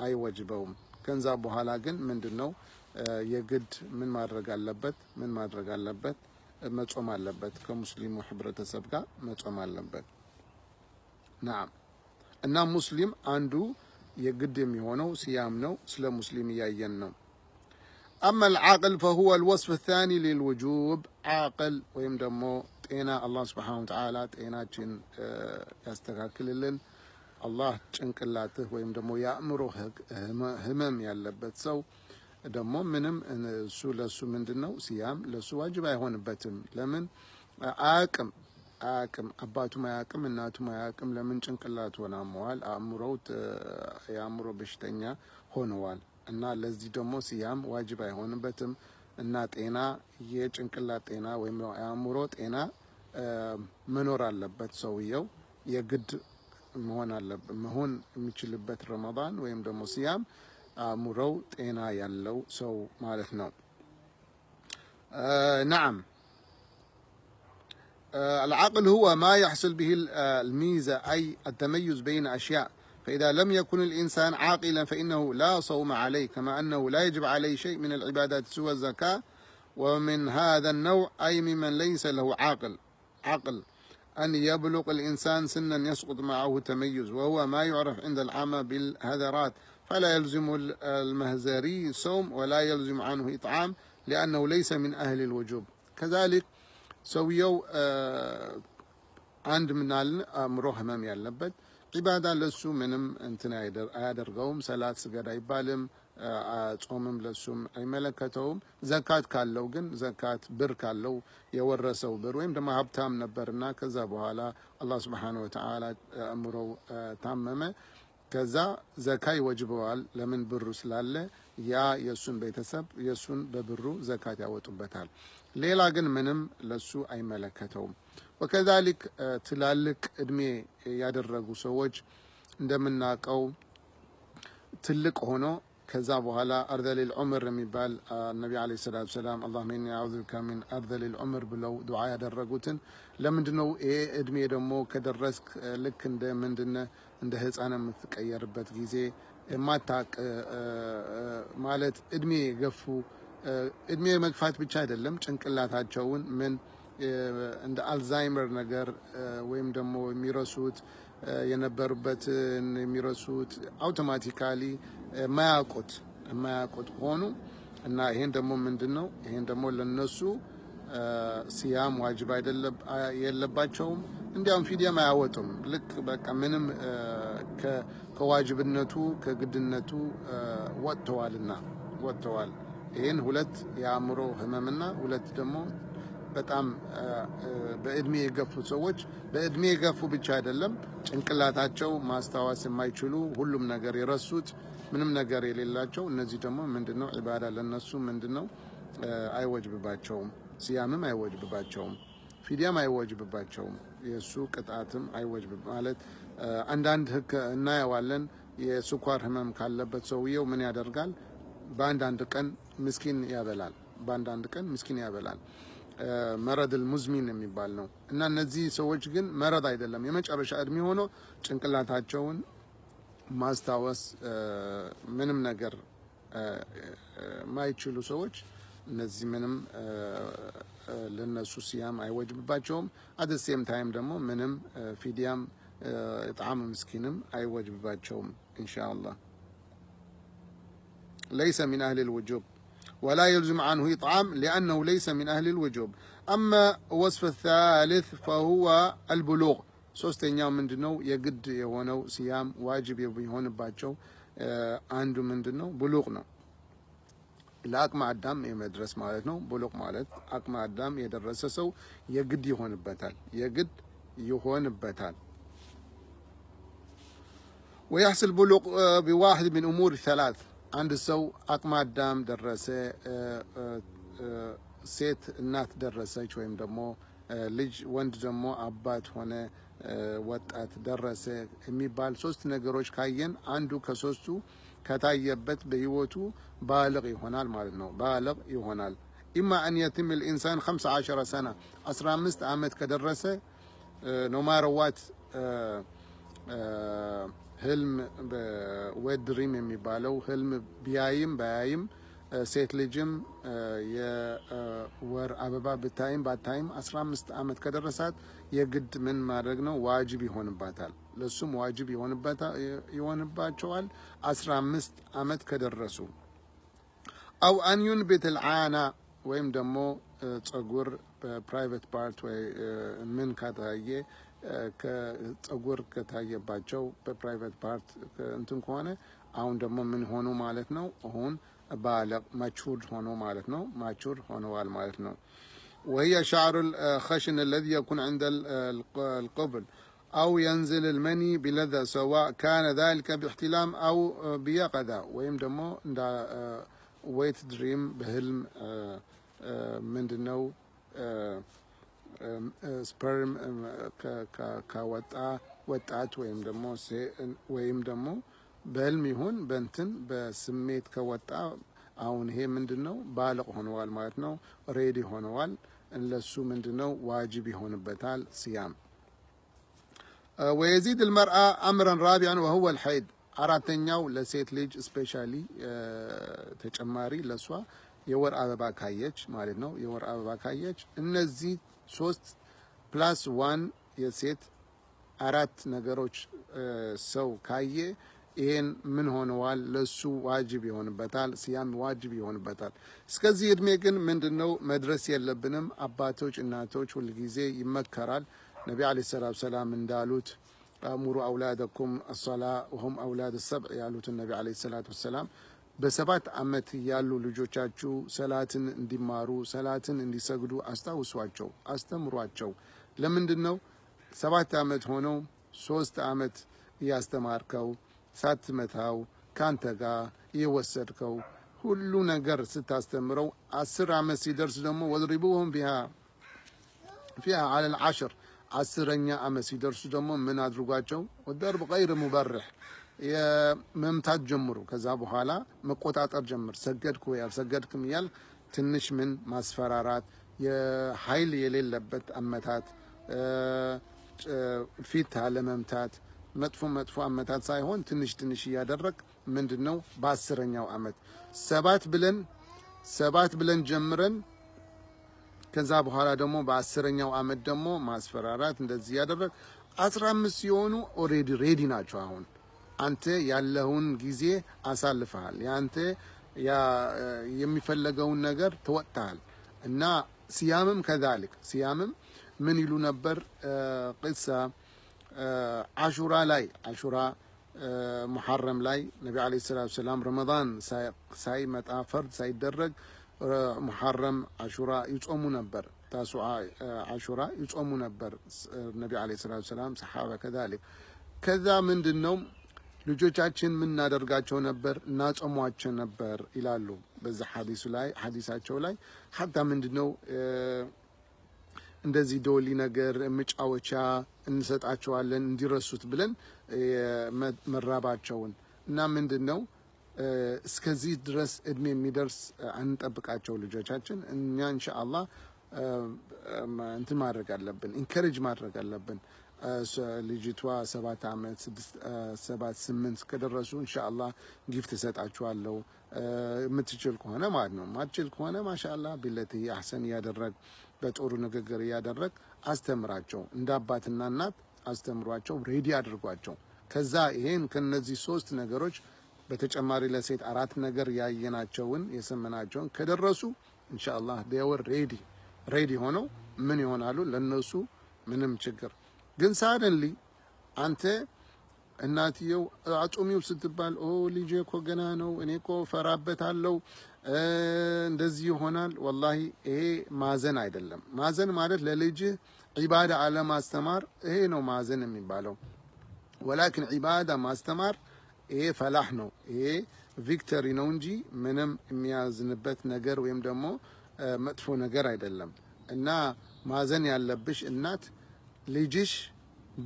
አይወጅበውም። ከዛ በኋላ ግን ምንድነው የግድ ምን ማድረግ አለበት? ምን ማድረግ አለበት? መጾም አለበት። ከሙስሊሙ ህብረተሰብ ጋር መጾም አለበት። نعم እና ሙስሊም አንዱ የግድ የሚሆነው ሲያም ነው። ስለ ሙስሊም እያየን ነው። أما العقل فهو الوصف الثاني للوجوب። ዓቅል ወይም ደግሞ ጤና አላህ ስብሓነሁ ወተዓላ ጤናችን ያስተካክልልን። አላህ ጭንቅላትህ ወይም ደግሞ የአእምሮ ህመም ያለበት ሰው ደግሞ ምንም እሱ ለሱ ምንድነው ሲያም ለሱ ዋጅብ አይሆንበትም። ለምን? አያቅም አያቅም አባቱም አያቅም እናቱም አያቅም። ለምን? ጭንቅላቱ ሆናመዋል፣ አእምሮው የአእምሮ በሽተኛ ሆነዋል። እና ለዚህ ደግሞ ሲያም ዋጅብ አይሆንበትም። እና ጤና የጭንቅላት ጤና ወይም የአእምሮ ጤና መኖር አለበት። ሰውየው የግድ መሆን አለበት መሆን የሚችልበት ረመዳን ወይም ደግሞ ሲያም አእምሮው ጤና ያለው ሰው ማለት ነው። نعم العقل هو ما يحصل به الميزة أي التميز بين أشياء، فإذا لم يكن الإنسان عاقلا فإنه لا صوم عليه، كما أنه لا يجب عليه شيء من العبادات سوى الزكاة. ومن هذا النوع أي ممن ليس له عقل أن يبلغ الإنسان سنا يسقط معه تميز، وهو ما يعرف عند العامة بالهذرات، فلا يلزم المهزري صوم ولا يلزم عنه إطعام لأنه ليس من أهل الوجوب። كذلك ሰውየው አንድ ምናልን አእምሮ ህመም ያለበት ዒባዳ ለሱ ምንም እንትን አያደርገውም። ሰላት ስገድ አይባልም። ጾምም ለሱም አይመለከተውም። ዘካት ካለው ግን ዘካት ብር ካለው የወረሰው ብር ወይም ደግሞ ሀብታም ነበርና ከዛ በኋላ አላህ ስብሓነሁ ወተዓላ አእምሮው ታመመ። ከዛ ዘካ ይወጅበዋል። ለምን? ብሩ ስላለ ያ የእሱን ቤተሰብ የእሱን በብሩ ዘካት ያወጡበታል። ሌላ ግን ምንም ለሱ አይመለከተውም። ወከዛሊክ ትላልቅ እድሜ ያደረጉ ሰዎች እንደምናውቀው ትልቅ ሆኖ ከዛ በኋላ أرذل العمر የሚባል ነቢ عليه الصلاة والسلام اللهم إني أعوذ بك من أرذل العمر ብለው ዱዓ ያደረጉትን ለምንድን ነው? ይሄ እድሜ ደግሞ ከደረስክ ልክ እንደ ምንድነ እንደ ህፃን የምትቀየርበት ጊዜ የማታቅ ማለት እድሜ የገፉ፣ እድሜ መግፋት ብቻ አይደለም፣ ጭንቅላታቸውን ምን እንደ Alzheimer ነገር ወይም ደግሞ የሚረሱት፣ የነበሩበትን የሚረሱት፣ automatically የማያውቁት ሆኑ እና ይሄን ደግሞ ምንድን ነው? ይሄን ደግሞ ለነሱ ሲያም ዋጅብ አይደለም፣ የለባቸውም። እንዲያውም ፊዲያም አያወጡም። ልክ በቃ ምንም ከዋጅብነቱ ከግድነቱ ወጥተዋልና ወጥተዋል። ይህን ሁለት የአእምሮ ህመምና ሁለት ደግሞ በጣም በእድሜ የገፉ ሰዎች፣ በእድሜ የገፉ ብቻ አይደለም፣ ጭንቅላታቸው ማስታወስ የማይችሉ፣ ሁሉም ነገር የረሱት፣ ምንም ነገር የሌላቸው፣ እነዚህ ደግሞ ምንድነው ዒባዳ ለነሱ ምንድነው አይወጅብባቸውም። ሲያምም አይወጅብባቸውም፣ ፊዲያም አይወጅብባቸውም፣ የእሱ ቅጣትም አይወጅብ ማለት። አንዳንድ ህግ እናየዋለን። የስኳር ህመም ካለበት ሰውየው ምን ያደርጋል? በአንዳንድ ቀን ምስኪን ያበላል። በአንዳንድ ቀን ምስኪን ያበላል። مرض المزمن የሚባል ነው። እና እነዚህ ሰዎች ግን مرض አይደለም፣ የመጨረሻ እድሜ ሆኖ ጭንቅላታቸውን ማስታወስ ምንም ነገር ማይችሉ ሰዎች፣ እነዚህ ምንም ለነሱ ሲያም አይወጅብባቸውም። At the same time ደግሞ ምንም ፊዲያም ኢጥዓም ምስኪንም አይወጅብባቸውም ኢንሻአላህ። ليس من أهل الوجوب ولا يلزم عنه إطعام لأنه ليس من أهل الوجوب. أما وصف الثالث فهو البلوغ። ሶስተኛው ምንድነው? የግድ የሆነው ሲያም ዋጅብ የሚሆንባቸው አንዱ ምንድነው? ብሉግ ነው። ለአቅመ አዳም የመድረስ ማለት ነው። ብሉግ ማለት አቅመ አዳም የደረሰ ሰው የግድ ይሆንበታል። የግድ ይሆንበታል። ويحصل بلوغ بواحد من أمور ثلاث። አንድ ሰው አቅመ አዳም ደረሰ፣ ሴት እናት ደረሰች፣ ወይም ደግሞ ልጅ ወንድ ደግሞ አባት ሆነ፣ ወጣት ደረሰ የሚባል ሶስት ነገሮች ካየን፣ አንዱ ከሶስቱ ከታየበት በህይወቱ ባልግ ይሆናል ማለት ነው። ባልግ ይሆናል። إما أن يتم الإنسان 15 سنة፣ 15 ዓመት ከደረሰ no matter what ህልም wet dream የሚባለው ህልም ቢያይም ባያይም፣ ሴት ልጅም የወር አበባ ብታይም ባታይም 15 ዓመት ከደረሳት የግድ ምን ማድረግ ነው? ዋጅብ ይሆንባታል። ለሱም ዋጅብ ይሆንባቸዋል 15 ዓመት ከደረሱ። أو أن ينبت العانة ወይም ደግሞ ጸጉር በ private part ወይ ምን ከታየ፣ ጸጉር ከታየባቸው በ private part እንትን ከሆነ አሁን ደግሞ ምን ሆኑ ማለት ነው? አሁን ባለቅ matured ሆኖ ማለት ነው። Mature ሆነዋል ማለት ነው። وهي شعر الخشن الذي يكون عند القبل أو ينزل المني بلذة سواء كان ذلك باحتلام أو بيقظة ወይም ደግሞ እንደ wet dream በህልም ምንድነው sperm ካወጣ ወጣት ወይም ደግሞ በህልም ይሁን በእንትን በስሜት ከወጣ አሁን ይሄ ምንድን ነው? ባልግ ሆነዋል ማለት ነው። Ready ሆነዋል። ለሱ ምንድን ነው ዋጅብ ይሆንበታል ሲያም። ويزيد المرأة أمرا رابعا وهو الحيض። አራተኛው ለሴት ልጅ specially ተጨማሪ ለሷ የወር አበባ ካየች ማለት ነው። የወር አበባ ካየች እነዚህ ሶስት plus one የሴት አራት ነገሮች ሰው ካየ ይሄን ምን ሆነዋል? ለሱ ዋጅብ ይሆንበታል፣ ሲያም ዋጅብ ይሆንበታል። እስከዚህ እድሜ ግን ምንድነው መድረስ የለብንም። አባቶች እናቶች ሁልጊዜ ይመከራል። ነቢ عليه الصلاة والسلام እንዳሉት مروا أولادكم الصلاة وهم أولاد سبع ያሉትን ነቢ عليه الصلاة والسلام በ7 ዓመት ያሉ ልጆቻችሁ ሰላትን እንዲማሩ፣ ሰላትን እንዲሰግዱ አስታውሷቸው፣ አስተምሯቸው። ለምንድን ነው 7 ዓመት ሆነው 3 ዓመት እያስተማርከው፣ ሳትመታው፣ ካንተ ጋር እየወሰድከው ሁሉ ነገር ስታስተምረው 10 ዓመት ሲደርስ ደግሞ واضربوهن بها فيها على العشر፣ 10ኛ ዓመት ሲደርሱ ደግሞ ምን አድርጓቸው? والضرب غير مبرح። መምታት ጀምሩ። ከዛ በኋላ መቆጣጠር ጀምር። ሰገድክ ወይ አልሰገድክም እያል ትንሽ ምን ማስፈራራት፣ የኃይል የሌለበት አመታት፣ ፊት አለመምታት፣ መጥፎ መጥፎ አመታት ሳይሆን ትንሽ ትንሽ እያደረግ ምንድነው በ10ኛው አመት 7 ብለን ጀምረን ከዛ በኋላ ደግሞ በ10ኛው አመት ደግሞ ማስፈራራት እንደዚህ እያደረግ 15 ሲሆኑ already ready ናቸው። አሁን አንተ ያለውን ጊዜ አሳልፈሃል። ያንተ የሚፈለገውን ነገር ተወጥተሃል። እና ሲያምም كذلك ሲያምም ምን ይሉ ነበር? ቅሳ አሹራ ላይ፣ አሹራ ሙሐረም ላይ ነቢ عليه الصلاة والسلام ረመዳን ሳይመጣ፣ ፈርድ ሳይደረግ ሙሐረም አሹራ ይጾሙ ነበር። ታሱዓ አሹራ ይጾሙ ነበር ነቢ عليه الصلاة والسلام፣ ሰሓባ كذلك። ከዛ ምንድን ነው ልጆቻችን ምናደርጋቸው ነበር? እናጾሟቸው ነበር ይላሉ። በዛ ሐዲሱ ላይ፣ ሐዲሳቸው ላይ حتى ምንድን ነው እንደዚህ dolly ነገር መጫወቻ እንሰጣቸዋለን እንዲረሱት ብለን መራባቸውን። እና ምንድን ነው እስከዚህ ድረስ እድሜ የሚደርስ አንጠብቃቸው ልጆቻችን። እኛ ኢንሻአላህ እንትን ማድረግ አለብን፣ encourage ማድረግ አለብን። ልጅቷ 7 ዓመት፣ 6፣ 7፣ 8 ከደረሱ ኢንሻአላህ gift እሰጣችኋለሁ የምትችል ከሆነ ማለት ነው። ማትችል ከሆነ ማሻአላህ بالتي أحسن እያደረግ፣ በጥሩ ንግግር እያደረግ አስተምራቸው። እንደ አባትና እናት አስተምሯቸው፣ ready አድርጓቸው። ከዛ ይሄን ከነዚህ ሶስት ነገሮች በተጨማሪ ለሴት አራት ነገር ያየናቸውን የሰመናቸውን ከደረሱ ኢንሻአላህ they were ready ሆነው ምን ይሆናሉ? ለነሱ ምንም ችግር። ግን suddenly አንተ እናትየው አጹሚው ስትባል "ኦ ልጄ እኮ ገና ነው፣ እኔ እኮ ፈራበታለሁ፣ እንደዚህ ይሆናል።" ወላሂ ይሄ ማዘን አይደለም። ማዘን ማለት ለልጅህ ዒባዳ አለማስተማር፣ ይሄ ነው ማዘን የሚባለው። ولكن ዒባዳ ማስተማር ይሄ فلاح ነው፣ ይሄ victory ነው እንጂ ምንም የሚያዝንበት ነገር ወይም ደግሞ መጥፎ ነገር አይደለም። እና ማዘን ያለብሽ እናት ልጅሽ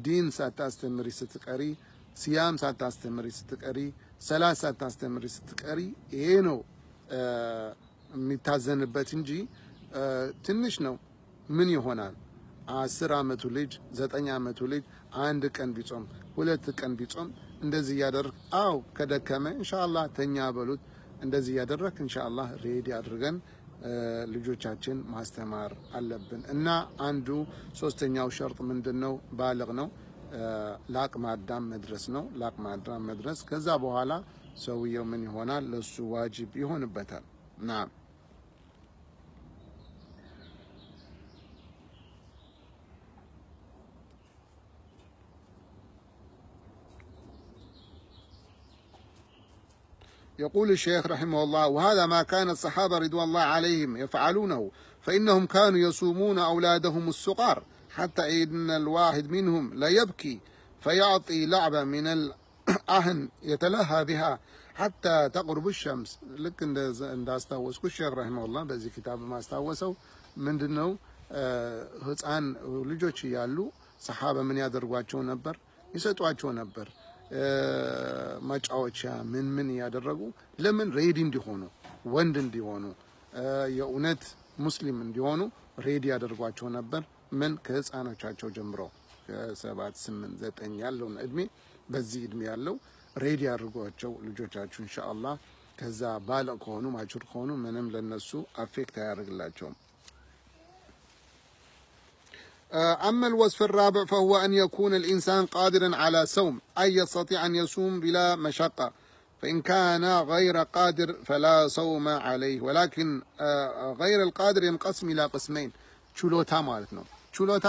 ዲን ሳታስተምሪ ስትቀሪ፣ ሲያም ሳታስተምሪ ስትቀሪ፣ ሰላት ሳታስተምሪ ስትቀሪ ይሄ ነው የሚታዘንበት እንጂ ትንሽ ነው ምን ይሆናል? 10 አመቱ ልጅ፣ 9 አመቱ ልጅ አንድ ቀን ቢጾም፣ 2 ቀን ቢጾም እንደዚህ እያደረግ፣ አው ከደከመ ኢንሻአላህ ተኛ በሉት። እንደዚህ እያደረግ ኢንሻአላህ ready አድርገን ልጆቻችን ማስተማር አለብን። እና አንዱ ሶስተኛው ሸርጥ ምንድን ነው? ባልግ ነው፣ ለአቅመ አዳም መድረስ ነው። ለአቅመ አዳም መድረስ። ከዛ በኋላ ሰውየው ምን ይሆናል? ለሱ ዋጅብ ይሆንበታል። نعم። يقول الشيخ رحمه الله: وهذا ما كان الصحابة رضوان الله عليهم يفعلونه، فإنهم كانوا يصومون أولادهم الصغار حتى إن الواحد منهم ليبكي فيعطي لعبة من العهن يتلهى بها حتى تغرب الشمس። ልክ እንዳስታወስኩ ሼክ رحمه الله በዚህ ኪታብ ማስታወሰው ምንድን ነው፣ ህፃን ልጆች እያሉ ሰሓባ ምን ያደርጓቸው ነበር? ይሰጧቸው ነበር መጫወቻ ምን ምን እያደረጉ። ለምን? Ready እንዲሆኑ፣ ወንድ እንዲሆኑ፣ የእውነት ሙስሊም እንዲሆኑ ready ያደርጓቸው ነበር። ምን ከህፃኖቻቸው ጀምሮ ከ7፣ 8፣ 9 ያለውን እድሜ፣ በዚህ እድሜ ያለው ready አድርጓቸው ልጆቻችሁ ኢንሻአላህ። ከዛ ባልግ ከሆኑ፣ mature ከሆኑ ምንም ለነሱ affect አያደርግላቸውም። أما الوصف الرابع فهو أن يكون الإنسان قادرا على صوم، أي يستطيع أن يصوم بلا مشقة، فإن كان غير قادر فلا صوم عليه، ولكن غير القادر ينقسم إلى قسمين። ችሎታ ማለት ነው። ችሎታ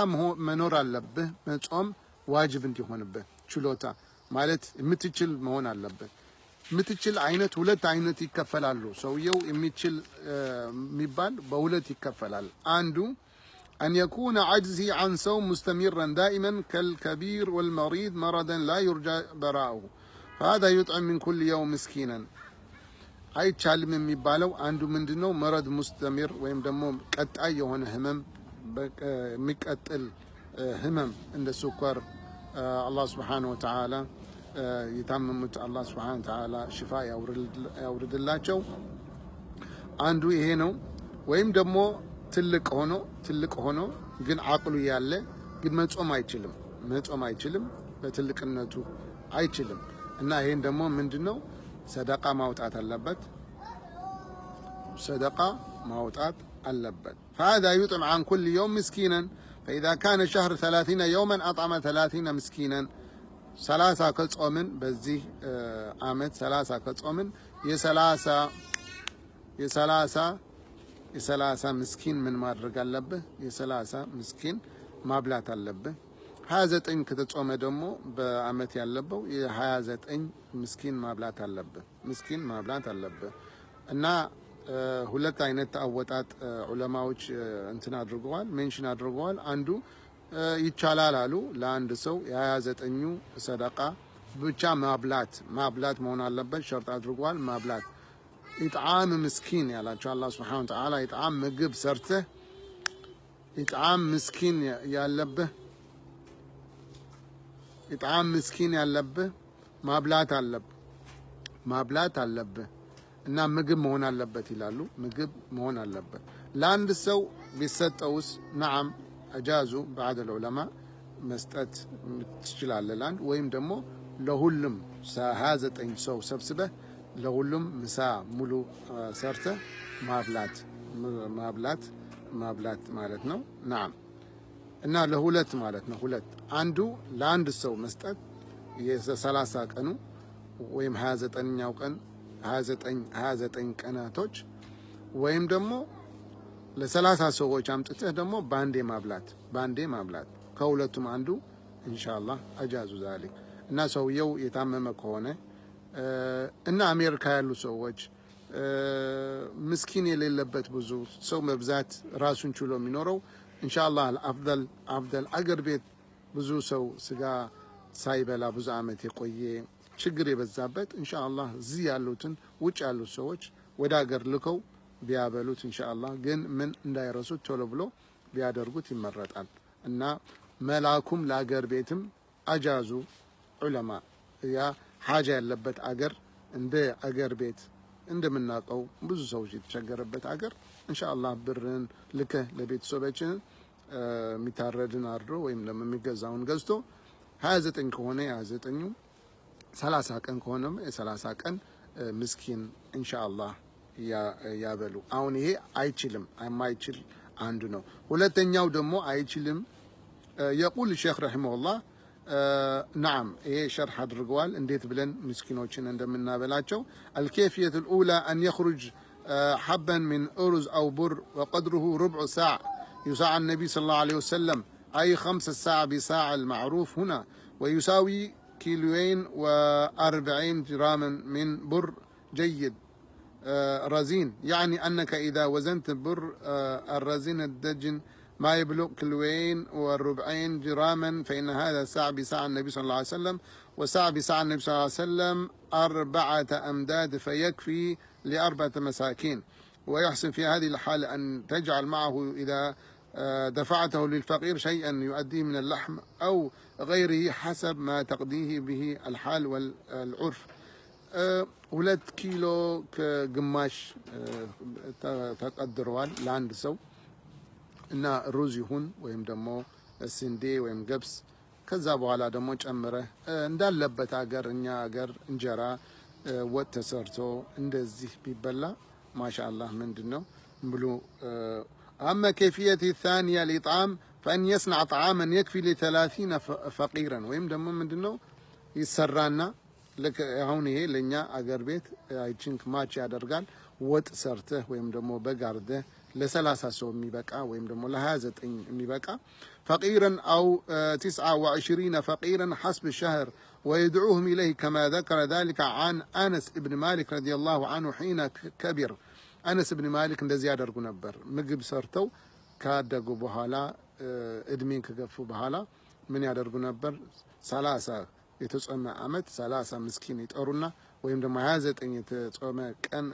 መኖር አለብህ መጾም ዋጅብ እንዲሆንብህ። ችሎታ ማለት የምትችል መሆን አለብህ። የምትችል አይነት ሁለት አይነት ይከፈላሉ። ሰውየው የሚችል የሚባል በሁለት ይከፈላል። አንዱ أن يكون عجزه عن صوم مستمرا دائما كالكبير والمريض مرضا لا يرجى براؤه، فهذا يطعم من كل يوم مسكينا። አይቻልም የሚባለው አንዱ ምንድነው? مرض مستمر ወይም ደግሞ ቀጣይ የሆነ ህመም፣ የሚቀጥል ህመም እንደ ስኳር፣ አላህ سبحانه وتعالى የታመሙት አላህ ሱብሓነሁ ወተዓላ ሽፋ ያውርድላቸው። አንዱ ይሄ ነው። ወይም ደግሞ ትልቅ ሆኖ ግን አቅሉ ያለ ግን መጾም አይችልም በትልቅነቱ አይችልም። እና ይሄን ደግሞ ምንድነው ሰደቃ ማውጣት አለበት። ሰደቃ ማውጣት አለበት። فهذا يطعم عن كل يوم مسكينا فإذا كان الشهر 30 يوما أطعم 30 مسكينا 30 ከጾምን በዚህ አመት 30 ከጾምን የሰላሳ ምስኪን ምን ማድረግ አለብህ? የ30 ምስኪን ማብላት አለብህ። 29 ከተጾመ ደግሞ በአመት ያለበው የ29 ምስኪን ማብላት አለብህ። ምስኪን ማብላት አለብህ። እና ሁለት አይነት አወጣጥ ዑለማዎች እንትን አድርገዋል፣ mention አድርገዋል። አንዱ ይቻላል አሉ ለአንድ ሰው የ29ኙ ሰደቃ ብቻ ማብላት መሆን አለበት ሸርጥ አድርገዋል። ማብላት إطعام ምስኪን ያላቸው አላህ سبحانه وتعالى إطعام ምግብ ሰርተህ إطعام ምስኪን ያለብህ إطعام ምስኪን ያለብህ ማብላት አለብህ እና ምግብ መሆን አለበት ይላሉ። ምግብ መሆን አለበት ለአንድ ሰው ቢሰጠውስ? نعم أجازوا بعض العلماء መስጠት ትችላለህ ለአንድ ወይም ደግሞ ለሁሉም 29 ሰው ሰብስበህ ለሁሉም ምሳ ሙሉ ሰርተህ ማብላት ማለት ነው። نعم እና ለሁለት ማለት ነው። ሁለት አንዱ ለአንድ ሰው መስጠት የ30 ቀኑ ወይም 29ኛው ቀን 29 ቀናቶች ወይም ደግሞ ለ30 ሰዎች አምጥተህ ደግሞ ባንዴ ማብላት ከሁለቱም አንዱ ኢንሻአላህ አጃዙ ዛሊክ። እና ሰውየው የታመመ ከሆነ እና አሜሪካ ያሉ ሰዎች ምስኪን የሌለበት ብዙ ሰው መብዛት ራሱን ችሎ የሚኖረው ኢንሻአላህ አፍደል አገር ቤት ብዙ ሰው ስጋ ሳይበላ ብዙ አመት የቆየ ችግር የበዛበት ኢንሻአላህ እዚህ ያሉትን ውጭ ያሉት ሰዎች ወደ አገር ልከው ቢያበሉት ኢንሻአላህ ግን ምን እንዳይረሱት ቶሎ ብሎ ቢያደርጉት ይመረጣል። እና መላኩም ለአገር ቤትም አጃዙ ዑለማ ያ حاجة ያለበት አገር እንደ አገር ቤት እንደምናውቀው ብዙ ሰዎች የተቸገረበት አገር ኢንሻአላህ ብርን ልከህ ለቤተሰቦችን የሚታረድን አርዶ ወይም የሚገዛውን ገዝቶ 29 ከሆነ 29ኙ 30 ቀን ከሆነም የ30 ቀን ምስኪን ኢንሻአላህ ያበሉ። አሁን ይሄ አይችልም የማይችል አንዱ ነው። ሁለተኛው ደግሞ አይችልም يقول الشيخ رحمه الله نعم ይሄ ሸርሕ አድርገዋል እንዴት ብለን ምስኪኖችን እንደምናበላቸው። الكيفية الأولى أن يخرج حبا من أرز أو بر وقدره ربع ساع يساع النبي صلى الله عليه وسلم أي 5 ساعة بساع المعروف هنا ويساوي 240 جراما من بر جيد رزين، يعني أنك إذا وزنت بر الرزين الدجن ما يبلغ 240 جراما فإن هذا ساع بساع النبي صلى الله عليه وسلم، وساع بساع النبي صلى الله عليه وسلم 4 أمداد فيكفي ل4 مساكين. ويحسن في هذه الحالة أن تجعل معه إذا دفعته للفقير شيئا يؤديه من اللحم أو غيره حسب ما تقضيه به الحال والعرف. 2 ኪሎ ከግማሽ ተቀድሯል ለአንድ ሰው እና ሩዝ ይሁን ወይም ደግሞ ስንዴ ወይም ገብስ ከዛ በኋላ ደግሞ ጨምረህ እንዳለበት አገር እኛ አገር እንጀራ ወጥ ተሰርቶ እንደዚህ ቢበላ ማሻአላህ ምንድነው ብሎ። أما كيفية الثانية الإطعام فأن يصنع طعاما يكفي ل30 فقيرا ወይም ደግሞ ምንድነው ይሰራና ልክ አሁን ይሄ ለኛ አገር ቤት I think match ያደርጋል። ወጥ ሰርተህ ወይም ደግሞ በጋርደህ ለ30 ሰው የሚበቃ ወይም ደግሞ ለ29 የሚበቃ فقيرا أو 29 فقيرا حسب الشهر ويدعوهم إليه كما ذكر ذلك عن أنس بن مالك رضي الله عنه حين كبر። አነስ ብን ማሊክ እንደዚህ ያደርጉ ነበር። ምግብ ሰርተው ካደጉ በኋላ እድሜን ከገፉ በኋላ ምን ያደርጉ ነበር? 30 የተጾመ አመት 30 ምስኪን ይጠሩና ወይም ደግሞ 29 የተጾመ ቀን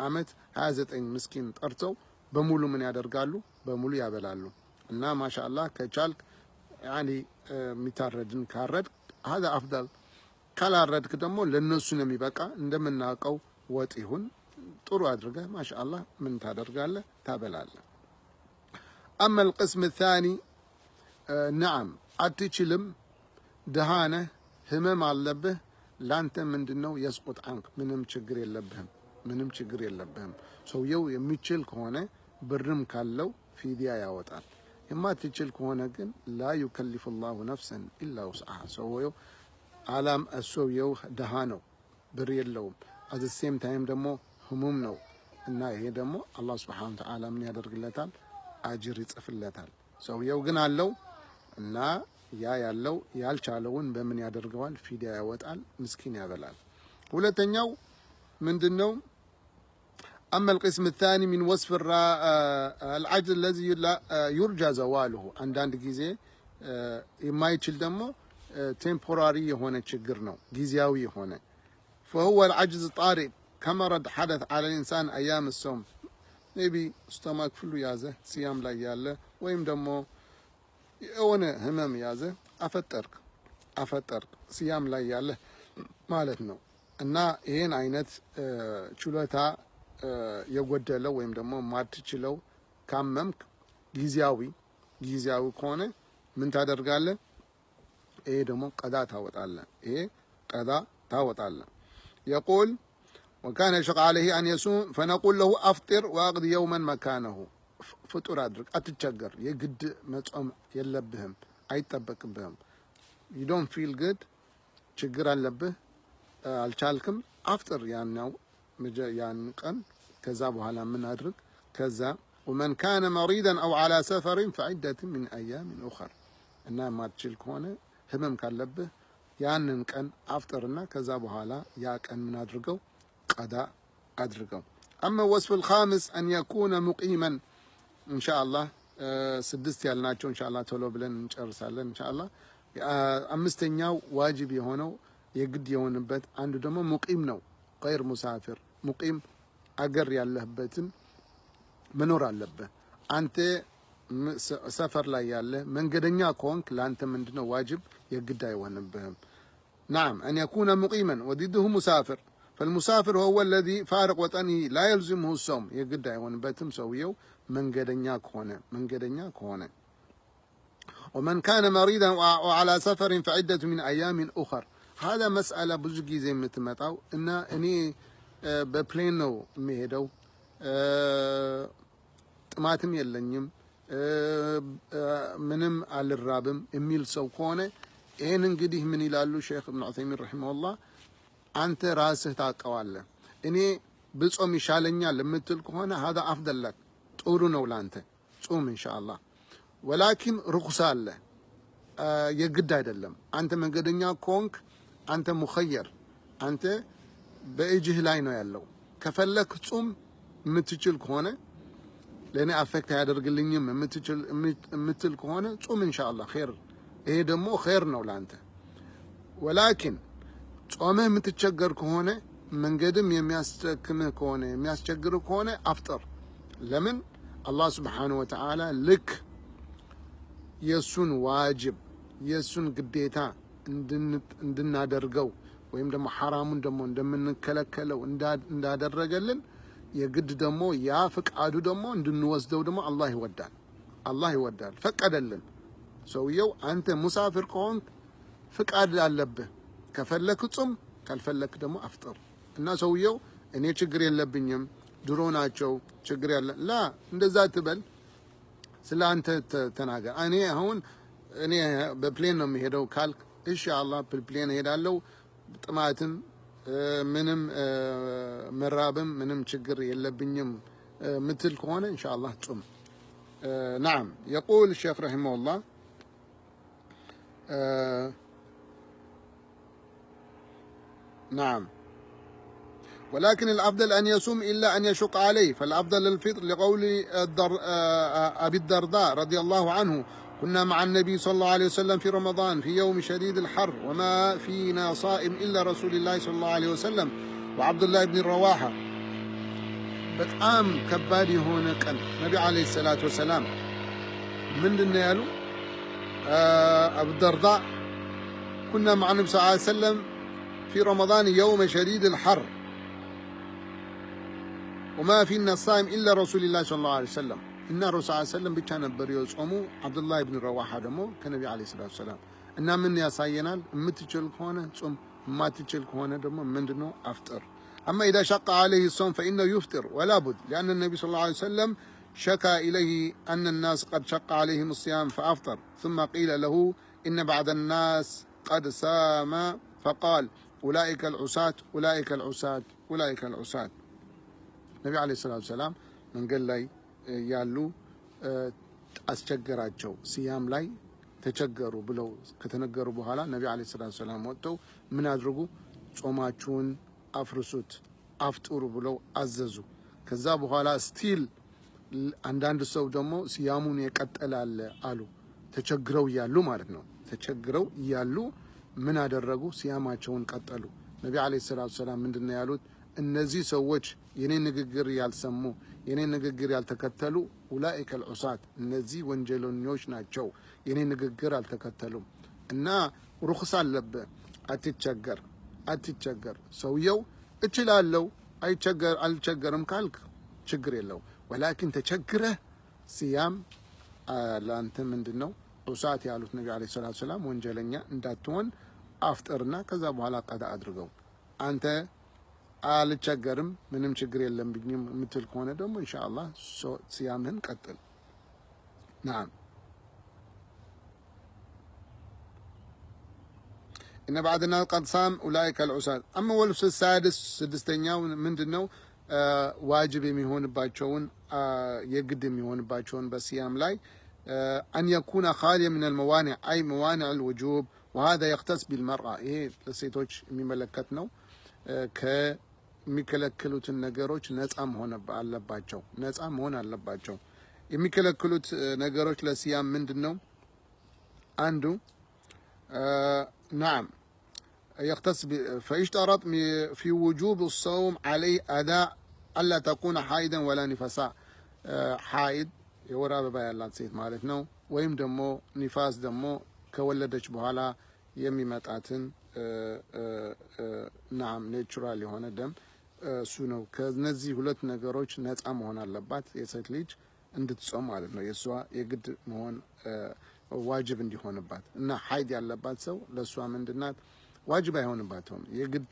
አመት 29 ምስኪን ጠርተው በሙሉ ምን ያደርጋሉ? በሙሉ ያበላሉ። እና ማሻአላህ ከቻልክ ያኒ የሚታረድን ካረድ هذا أفضل። ካላረድክ ደግሞ ለነሱ ነው የሚበቃ። እንደምናውቀው ወጥ ይሁን ጥሩ አድርገህ ማሻአላህ ምን ታደርጋለህ? ታበላለህ። أما القسم الثاني نعم አትችልም፣ ድሃ ነህ፣ ህመም አለብህ። ላንተ ምንድነው يسقط عنك፣ ምንም ችግር የለብህም፣ ምንም ችግር የለብህም። ሰውየው የሚችል ከሆነ ብርም ካለው ፊዲያ ያወጣል። የማትችል ከሆነ ግን لا يكلف الله نفسا إلا وسعها። ሰውየው አላም ሰውየው ድሃ ነው፣ ብር የለውም። At same time ደግሞ ህሙም ነው እና ይሄ ደግሞ አላህ سبحانه وتعالى ምን ያደርግለታል? አጅር ይጽፍለታል። ሰውየው ግን አለው እና ያ ያለው ያልቻለውን በምን ያደርገዋል? ፊዲያ ያወጣል፣ ምስኪን ያበላል። ሁለተኛው ምንድን ነው? أما القسم الثاني من وصف العجز الذي يرجى زواله። አንዳንድ ጊዜ የማይችል ደግሞ temporary የሆነ ችግር ነው፣ ጊዜያዊ የሆነ። فهو العجز الطارئ كمرض حدث على الإنسان أيام الصوم፣ maybe stomach flu ያዘ ሲያም ላይ ያለ ወይም ደግሞ የሆነ ህመም ያዘ፣ አፈጠርክ አፈጠርክ ሲያም ላይ ያለ ማለት ነው። እና ይህን አይነት ችሎታ የጎደለው ወይም ደግሞ ማትችለው ካመምክ ጊዜያዊ ከሆነ ምን ታደርጋለህ? ይሄ ደግሞ ቀዳ ታወጣለህ። ይሄ ቀዳ ታወጣለህ። يقول وكان يشق عليه أن يصوم فنقول له أفطر واقض يوما مكانه። ፍጡር አድርግ፣ አትቸገር። የግድ መጾም የለብህም፣ አይጠበቅብህም። You don't feel good፣ ችግር አለብህ፣ አልቻልክም፣ አፍጥር ያኛው ያን ቀን። ከዛ በኋላ ምን አድርግ? ከዛ ومن كان مريضا أو على سفر فعدة من أيام أخر። እና ማትችል ከሆነ ህመም ካለብህ ያንን ቀን አፍጥርና ከዛ በኋላ ያ ቀን ምን አድርገው? ቀዳ አድርገው። أما الوصف الخامس أن يكون مقيما። ኢንሻአላህ ስድስት ያልናቸው ኢንሻአላህ ቶሎ ብለን እንጨርሳለን። ኢንሻአላህ አምስተኛው ዋጅብ የሆነው የግድ የሆነበት አንዱ ደግሞ ሙቂም ነው። غير مسافر፣ ሙቂም አገር ያለህበትን መኖር አለብህ። አንተ ሰፈር ላይ ያለ መንገደኛ ከሆንክ ለአንተ ምንድነው ዋጅብ የግድ አይሆንብህም። نعم أن يكون مقيما وضده مسافر، فالمسافر هو الذي فارق وطنه لا يلزمه الصوم። የግድ አይሆንበትም ሰውየው መንገደኛ ከሆነ። ومن كان مريضا وعلى سفر فعدة من أيام أخر። هذا مسألة ብዙ ጊዜ የምትመጣው እና እኔ በ plane ነው የምሄደው፣ ጥማትም የለኝም፣ ምንም አልራብም የሚል ሰው ከሆነ ይህን እንግዲህ ምን ይላሉ ሼክ እብን ዑሰይሚን رحمه الله፣ አንተ ራስህ ታውቀዋለህ። እኔ ብጾም ይሻለኛል የምትል ከሆነ هذا أفضل لك፣ ጥሩ ነው ላንተ፣ ጹም ኢንሻአላህ። ولكن ሩክሳ አለ፣ የግድ አይደለም። አንተ መንገደኛ ከሆንክ አንተ مخير፣ አንተ በእጅህ ላይ ነው ያለው። ከፈለክ ጹም የምትችል ከሆነ፣ ለእኔ affect አያደርግልኝም የምትል ከሆነ ጹም ኢንሻአላህ ኸይር። ይሄ ደግሞ ኸይር ነው ለአንተ። ولكن ጾምህ የምትቸገር ከሆነ፣ መንገድም የሚያስቸክምህ ከሆነ፣ የሚያስቸግርህ ከሆነ አፍጥር። ለምን? አላህ سبحانه وتعالى ልክ የእሱን ዋጅብ የእሱን ግዴታ እንድናደርገው ወይም ደግሞ ሐራሙን ደግሞ እንደምንከለከለው እንዳደረገልን የግድ ደግሞ ያ ፍቃዱ ደግሞ እንድንወስደው ደግሞ አላህ ይወዳል። አላህ ይወዳል፣ ፈቀደልን። ሰውየው አንተ ሙሳፊር ከሆንክ ፍቃድ አለብህ። ከፈለክ ጹም፣ ካልፈለክ ደግሞ አፍጥር። እና ሰውየው እኔ ችግር የለብኝም፣ ድሮ ናቸው ችግር ያለ፣ لا እንደዛ ትበል። ስለ አንተ ተናገር። እኔ አሁን እኔ በ plane ነው የምሄደው ካልክ ኢንሻአላህ በ plane እሄዳለሁ፣ ጥማትም ምንም መራብም ምንም ችግር የለብኝም ምትል ከሆነ ኢንሻአላህ ጹም። نعم يقول الشيخ رحمه الله نعم ولكن الأفضل أن يصوم إلا أن يشق عليه، فالأفضل الفطر لقول أبي الدرداء رضي الله عنه: كنا مع النبي صلى الله عليه وسلم في رمضان في يوم شديد الحر وما فينا صائم إلا رسول الله صلى الله عليه وسلم وعبد الله بن رواحة። በጣም ከባድ የሆነ ቀን ነቢ عليه الصلاة والسلام ምንድን ነው ያሉ አቡ ደርዳ? كنا مع النبي صلى الله عليه وسلم في رمضان يوم شديد الحر وما فينا الصائم إلا رسول الله صلى الله عليه وسلم እና ረሱል ሰለላሁ ዐለይሂ ወሰለም ብቻ ነበር የጾሙ። አብዱላህ ኢብን ረዋሓ ደግሞ ከነቢ ዐለይሂ ሰላቱ ወሰላም። እና ምን ያሳየናል? የምትችል ከሆነ ጹም፣ የማትችል ከሆነ ደግሞ ምንድነው አፍጥር። أما إذا شق عليه الصوم فإنه يفطر ولا بد، لأن النبي صلى الله عليه وسلم شكا إليه أن الناس قد شق عليهم الصيام فأفطر، ثم قيل له إن بعض الناس قد صام فقال أولئك العصاة أولئك العصاة أولئك العصاة። ነቢ ዐለይሂ ሰላቱ ወሰላም መንገድ ላይ ያሉ አስቸገራቸው፣ ሲያም ላይ ተቸገሩ ብለው ከተነገሩ በኋላ ነቢ ዐለይሂ ሰላቱ ወሰላም ወጥተው ምን አድርጉ? ጾማችሁን አፍርሱት፣ አፍጥሩ ብለው አዘዙ። ከዛ በኋላ still አንዳንድ ሰው ደግሞ ሲያሙን የቀጠለ አለ አሉ። ተቸግረው እያሉ ማለት ነው። ተቸግረው እያሉ ምን አደረጉ? ሲያማቸውን ቀጠሉ። ነቢ ዐለይሂ ሰላቱ ወሰላም ምንድን ነው ያሉት? እነዚህ ሰዎች የኔ ንግግር ያልሰሙ፣ የኔ ንግግር ያልተከተሉ أولئك العصاة፣ እነዚህ ወንጀለኞች ናቸው። የኔ ንግግር አልተከተሉም። እና ሩክስ አለብህ፣ አትቸገር አትቸገር። ሰውየው እችላለሁ አይቸገር አልቸገርም ካልክ ችግር የለው። ولكن ተቸግረህ ሲያም ለአንተ ምንድን ነው عصاة ያሉት ነቢ ዐለይሂ ሰላቱ ወሰላም ወንጀለኛ እንዳትሆን አፍጥርና ከዛ በኋላ ቀዳ አድርገው። አንተ አልቸገርም ምንም ችግር የለም ብኝም የምትል ከሆነ ደግሞ ኢንሻአላህ ሲያምህን ቀጥል። نعم إن بعض الناس قد صام أولئك العصاة። أما واللبس السادس ስድስተኛው ምንድን ነው? ዋጅብ የሚሆንባቸውን የግድ የሚሆንባቸውን በሲያም ላይ أن يكون خاليا من الموانع أي موانع الوجوب وهذا يختص بالمرأة። ይሄ ለሴቶች የሚመለከት ነው። ከሚከለክሉትን ነገሮች ነፃ መሆን አለባቸው። ነፃ መሆን አለባቸው። የሚከለክሉት ነገሮች ለሲያም ምንድን ነው? አንዱ نعم يختص فيشترط في وجوب الصوم عليه أداء ألا تكون حائضا ولا نفساء። حائض የወር አበባ ያላት ሴት ማለት ነው። ወይም ደግሞ ኒፋስ ደግሞ ከወለደች በኋላ የሚመጣትን نعم natural የሆነ ደም እሱ ነው። ከነዚህ ሁለት ነገሮች ነፃ መሆን አለባት የሴት ልጅ እንድትጾም ማለት ነው። የእሷ የግድ መሆን ዋጅብ እንዲሆንባት እና ሀይድ ያለባት ሰው ለእሷ ምንድናት ዋጅብ አይሆንባትም። የግድ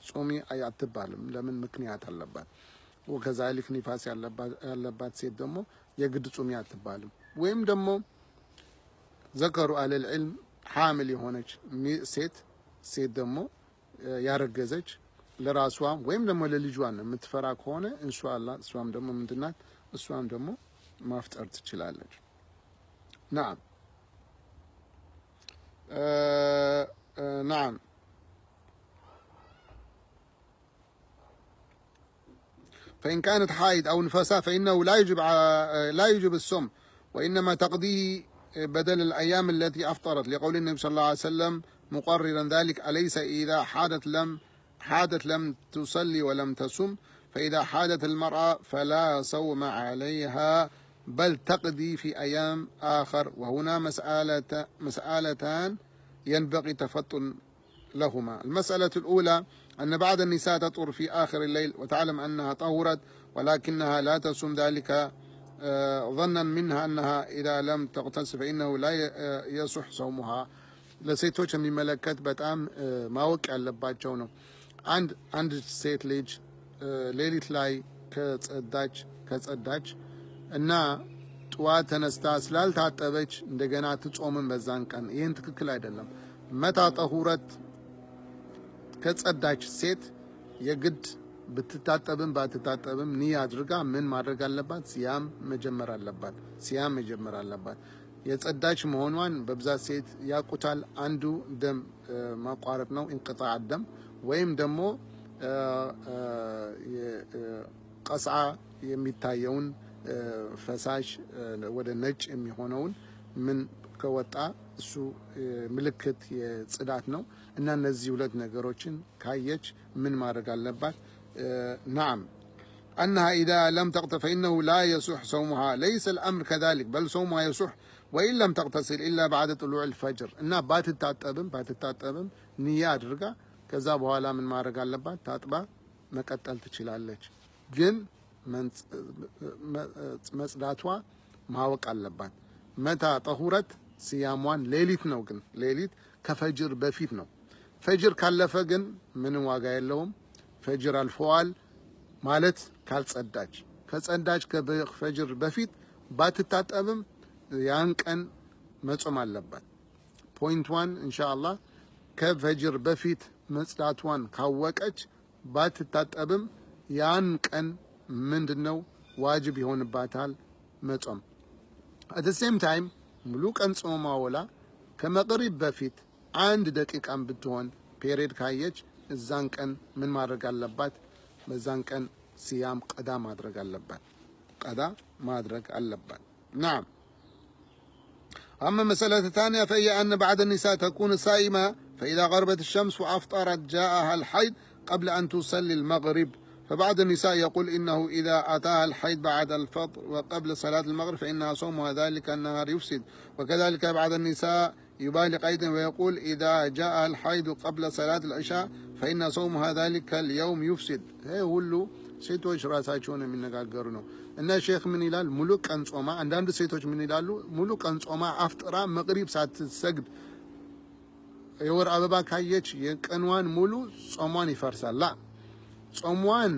ጾሚ አትባልም። ለምን? ምክንያት አለባት። وكذلك ኒፋስ ያለባት ሴት ደግሞ የግድ ጾሚ አትባልም። ወይም ደግሞ ذكروا أهل العلم حامل የሆነች ሴት ደግሞ ያረገዘች ለራሷ ወይም ደግሞ ለልጇን የምትፈራ ከሆነ ኢንሻአላህ እሷም ደግሞ ምንድናት እሷም ደግሞ ማፍጠር ትችላለች። نعم نعم فإن كانت حائض أو نفساء فإنه لا يجب الصوم وإنما تقضيه بدل الأيام التي أفطرت، لقول النبي صلى الله عليه وسلم مقررا ذلك أليس إذا حادت لم تصلي ولم تصم، فإذا حادت المرأة فلا صوم عليها بل تقضي في أيام آخر. وهنا مسألتان ينبغي تفطن لهما. المسألة الأولى أن بعض النساء تطهر في آخر الليل وتعلم أنها طهرت ولكنها لا تصوم ذلك ظنا منها أنها إذا لم تغتسل فإنه لا يصح صومها። ለሴቶች የሚመለከት በጣም ማወቅ ያለባቸው ነው። አንድ ሴት ልጅ ሌሊት ላይ ከጸዳች እና ጠዋት ተነስታ ስላልታጠበች እንደገና ትጾምን በዛን ቀን፣ ይህን ትክክል አይደለም። መታ ጠሁረት ከጸዳች ሴት የግድ ብትታጠብም ባትታጠብም ንያ አድርጋ ምን ማድረግ አለባት? ሲያም መጀመር አለባት። ሲያም መጀመር አለባት። የጸዳች መሆኗን በብዛት ሴት ያውቁታል። አንዱ ደም ማቋረጥ ነው፣ እንቅጣዕ ደም ወይም ደግሞ ቀስዓ የሚታየውን ፈሳሽ ወደ ነጭ የሚሆነውን ምን ከወጣ እሱ ምልክት የጽዳት ነው። እና እነዚህ ሁለት ነገሮችን ካየች ምን ማድረግ አለባት? نعم أنها إذا لم تغتسل فإنه لا يصح صومها ليس الأمر كذلك بل صومها يصح وإن لم تغتسل إلا بعد طلوع الفجر። እና ባትታጠብም ንያ አድርጋ ከዛ በኋላ ምን ማድረግ አለባት? ታጥባ መቀጠል ትችላለች። ግን መጽዳቷ ማወቅ አለባት። መታ ጠሁረት ሲያሟን ሌሊት ነው፣ ግን ሌሊት ከፈጅር በፊት ነው። ፈጅር ካለፈ ግን ምንም ዋጋ የለውም። ፈጅር አልፈዋል ማለት ካልጸዳች፣ ከጸዳች ከፈጅር በፊት ባትታጠብም ያን ቀን መጾም አለባት። Point one ኢንሻአላህ ከፈጅር በፊት መጽዳቷን ካወቀች ባትታጠብም ያን ቀን ምንድነው ዋጅብ ይሆንባታል መጾም። At the same time ሙሉ ቀን ጾማ ውላ ከመግሪብ በፊት አንድ ደቂቃም ብትሆን period ካየች እዛን ቀን ምን ማድረግ አለባት? በዛን ቀን ሲያም ቀዳ ማድረግ አለባት። ቀዳ ማድረግ አለባት። نعم. أما مسألة الثانية فهي أن بعض النساء تكون صائمة، فإذا غربت الشمس وأفطرت جاءها الحيض قبل أن تصلي المغرب. فبعض النساء يقول إنه إذا أتاها الحيض بعد الفطر وقبل صلاة المغرب فإنها صومها ذلك النهار يفسد. وكذلك بعض النساء يبالغ أيضا ويقول إذا جاءها الحيض قبل صلاة العشاء فإن صومها ذلك اليوم يفسد. ይሄ ሁሉ ሴቶች ራሳቸውን የሚነጋገሩ ነው። እና ሼክ ምን ይላል? ሙሉ ቀን ጾማ፣ አንዳንድ ሴቶች ምን ይላሉ? ሙሉ ቀን ጾማ አፍጥራ መግሪብ ሳትሰግድ የወር አበባ ካየች የቀንዋን ሙሉ ጾሟን ይፈርሳል። لا፣ ጾሟን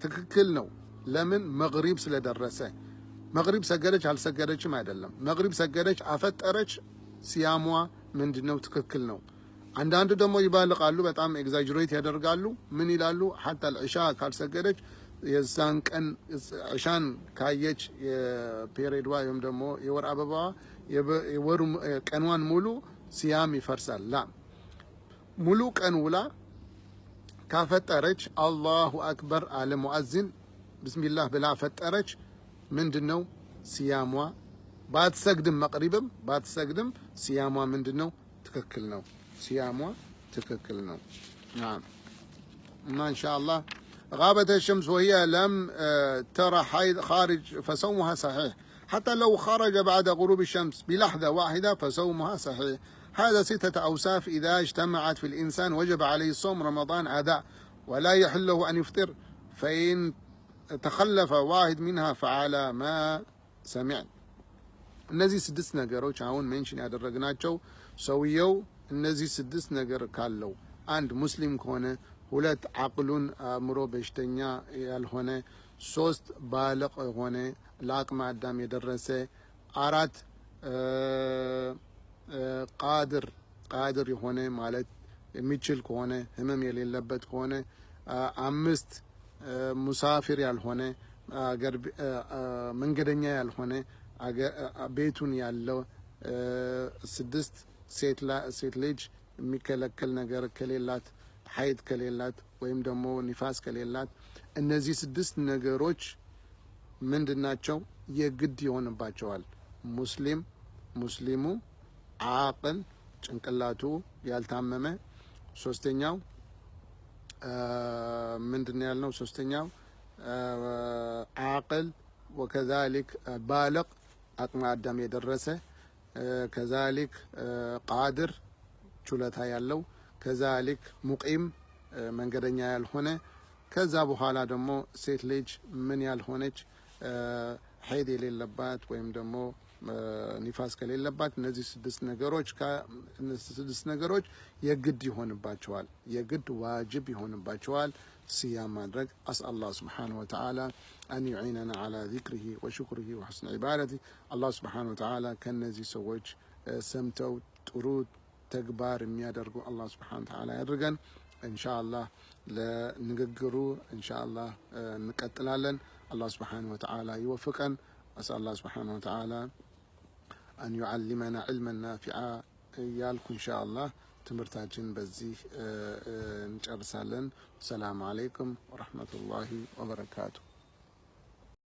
ትክክል ነው። ለምን? መግሪብ ስለደረሰ። መግሪብ ሰገደች አልሰገደችም አይደለም። መግሪብ ሰገደች አፈጠረች፣ ሲያሟ ምንድነው ትክክል ነው። አንዳንዱ ደግሞ ይባልቃሉ፣ በጣም exaggerate ያደርጋሉ። ምን ይላሉ? حتى العشاء ካልሰገደች የዛን ቀን ዕሻን ካየች የ period ዋ ወይም ደግሞ የወር አበባዋ የወሩ ቀንዋን ሙሉ ሲያም ይፈርሳል። لا፣ ሙሉ ቀን ውላ ካፈጠረች الله أكبر አለ ሙአዚን ብስሚላህ ብላ ፈጠረች፣ ምንድነው ሲያሟ ባትሰግድም መቅሪብም ባትሰግድም ሲያሟ ምንድነው ትክክል ነው። ሲያሟ ትክክል ነው። نعم. እና ኢንሻአላህ غابت الشمس وهي لم ترى حيض خارج فصومها صحيح، حتى لو خرج بعد غروب الشمس بلحظة واحدة فصومها صحيح. هذا 6 أوصاف إذا اجتمعت في الإنسان وجب عليه صوم رمضان أداء، ولا يحل له أن يفطر، فإن تخلف واحد منها فعلى ما سمعت. እነዚህ 6 ነገሮች አሁን mention ያደረግናቸው ሰውየው እነዚህ 6 ነገር ካለው፣ አንድ ሙስሊም ከሆነ፣ ሁለት አቅሉን አእምሮ በሽተኛ ያልሆነ፣ 3 ባለቅ የሆነ ለአቅመ አዳም የደረሰ፣ 4 ቃድር የሆነ ማለት የሚችል ከሆነ ህመም የሌለበት ከሆነ፣ 5 ሙሳፊር ያልሆነ መንገደኛ ያልሆነ ቤቱን ያለው፣ 6 ሴት ልጅ የሚከለከል ነገር ከሌላት፣ ሐይድ ከሌላት ወይም ደግሞ ኒፋስ ከሌላት፣ እነዚህ 6 ነገሮች ምንድናቸው? የግድ ይሆንባቸዋል። ሙስሊሙ አቅል ጭንቅላቱ ያልታመመ፣ ሶስተኛው ምንድነው ያልነው? ሶስተኛው አቅል ወከዛሊክ ባለቅ አቅመ አዳም የደረሰ፣ ከዛሊክ ቃድር ችሎታ ያለው፣ ከዛሊክ ሙቂም መንገደኛ ያልሆነ፣ ከዛ በኋላ ደግሞ ሴት ልጅ ምን ያልሆነች ሐይድ የሌለባት ወይም ደግሞ ኒፋስ ከሌለባት፣ እነዚህ 6 ነገሮች እነዚህ 6 ነገሮች የግድ ይሆንባቸዋል፣ የግድ ዋጅብ ይሆንባቸዋል ሲያም ማድረግ። أسأل الله سبحانه وتعالى أن يعيننا على ذكره وشكره وحسن عبادته። አላህ سبحانه وتعالى ከነዚህ ሰዎች ሰምተው ጥሩ ተግባር የሚያደርጉ አላህ سبحانه وتعالى ያድርገን። ኢንሻአላህ ለንግግሩ ኢንሻአላህ እንቀጥላለን። አላህ سبحانه وتعالى ይወፍቀን። أسأل الله سبحانه وتعالى أن يعلمنا علما نافعا እያልኩ ኢንሻአላህ ትምህርታችን በዚህ እንጨርሳለን። ሰላም አለይኩም ወረህመቱላሂ ወበረካቱ።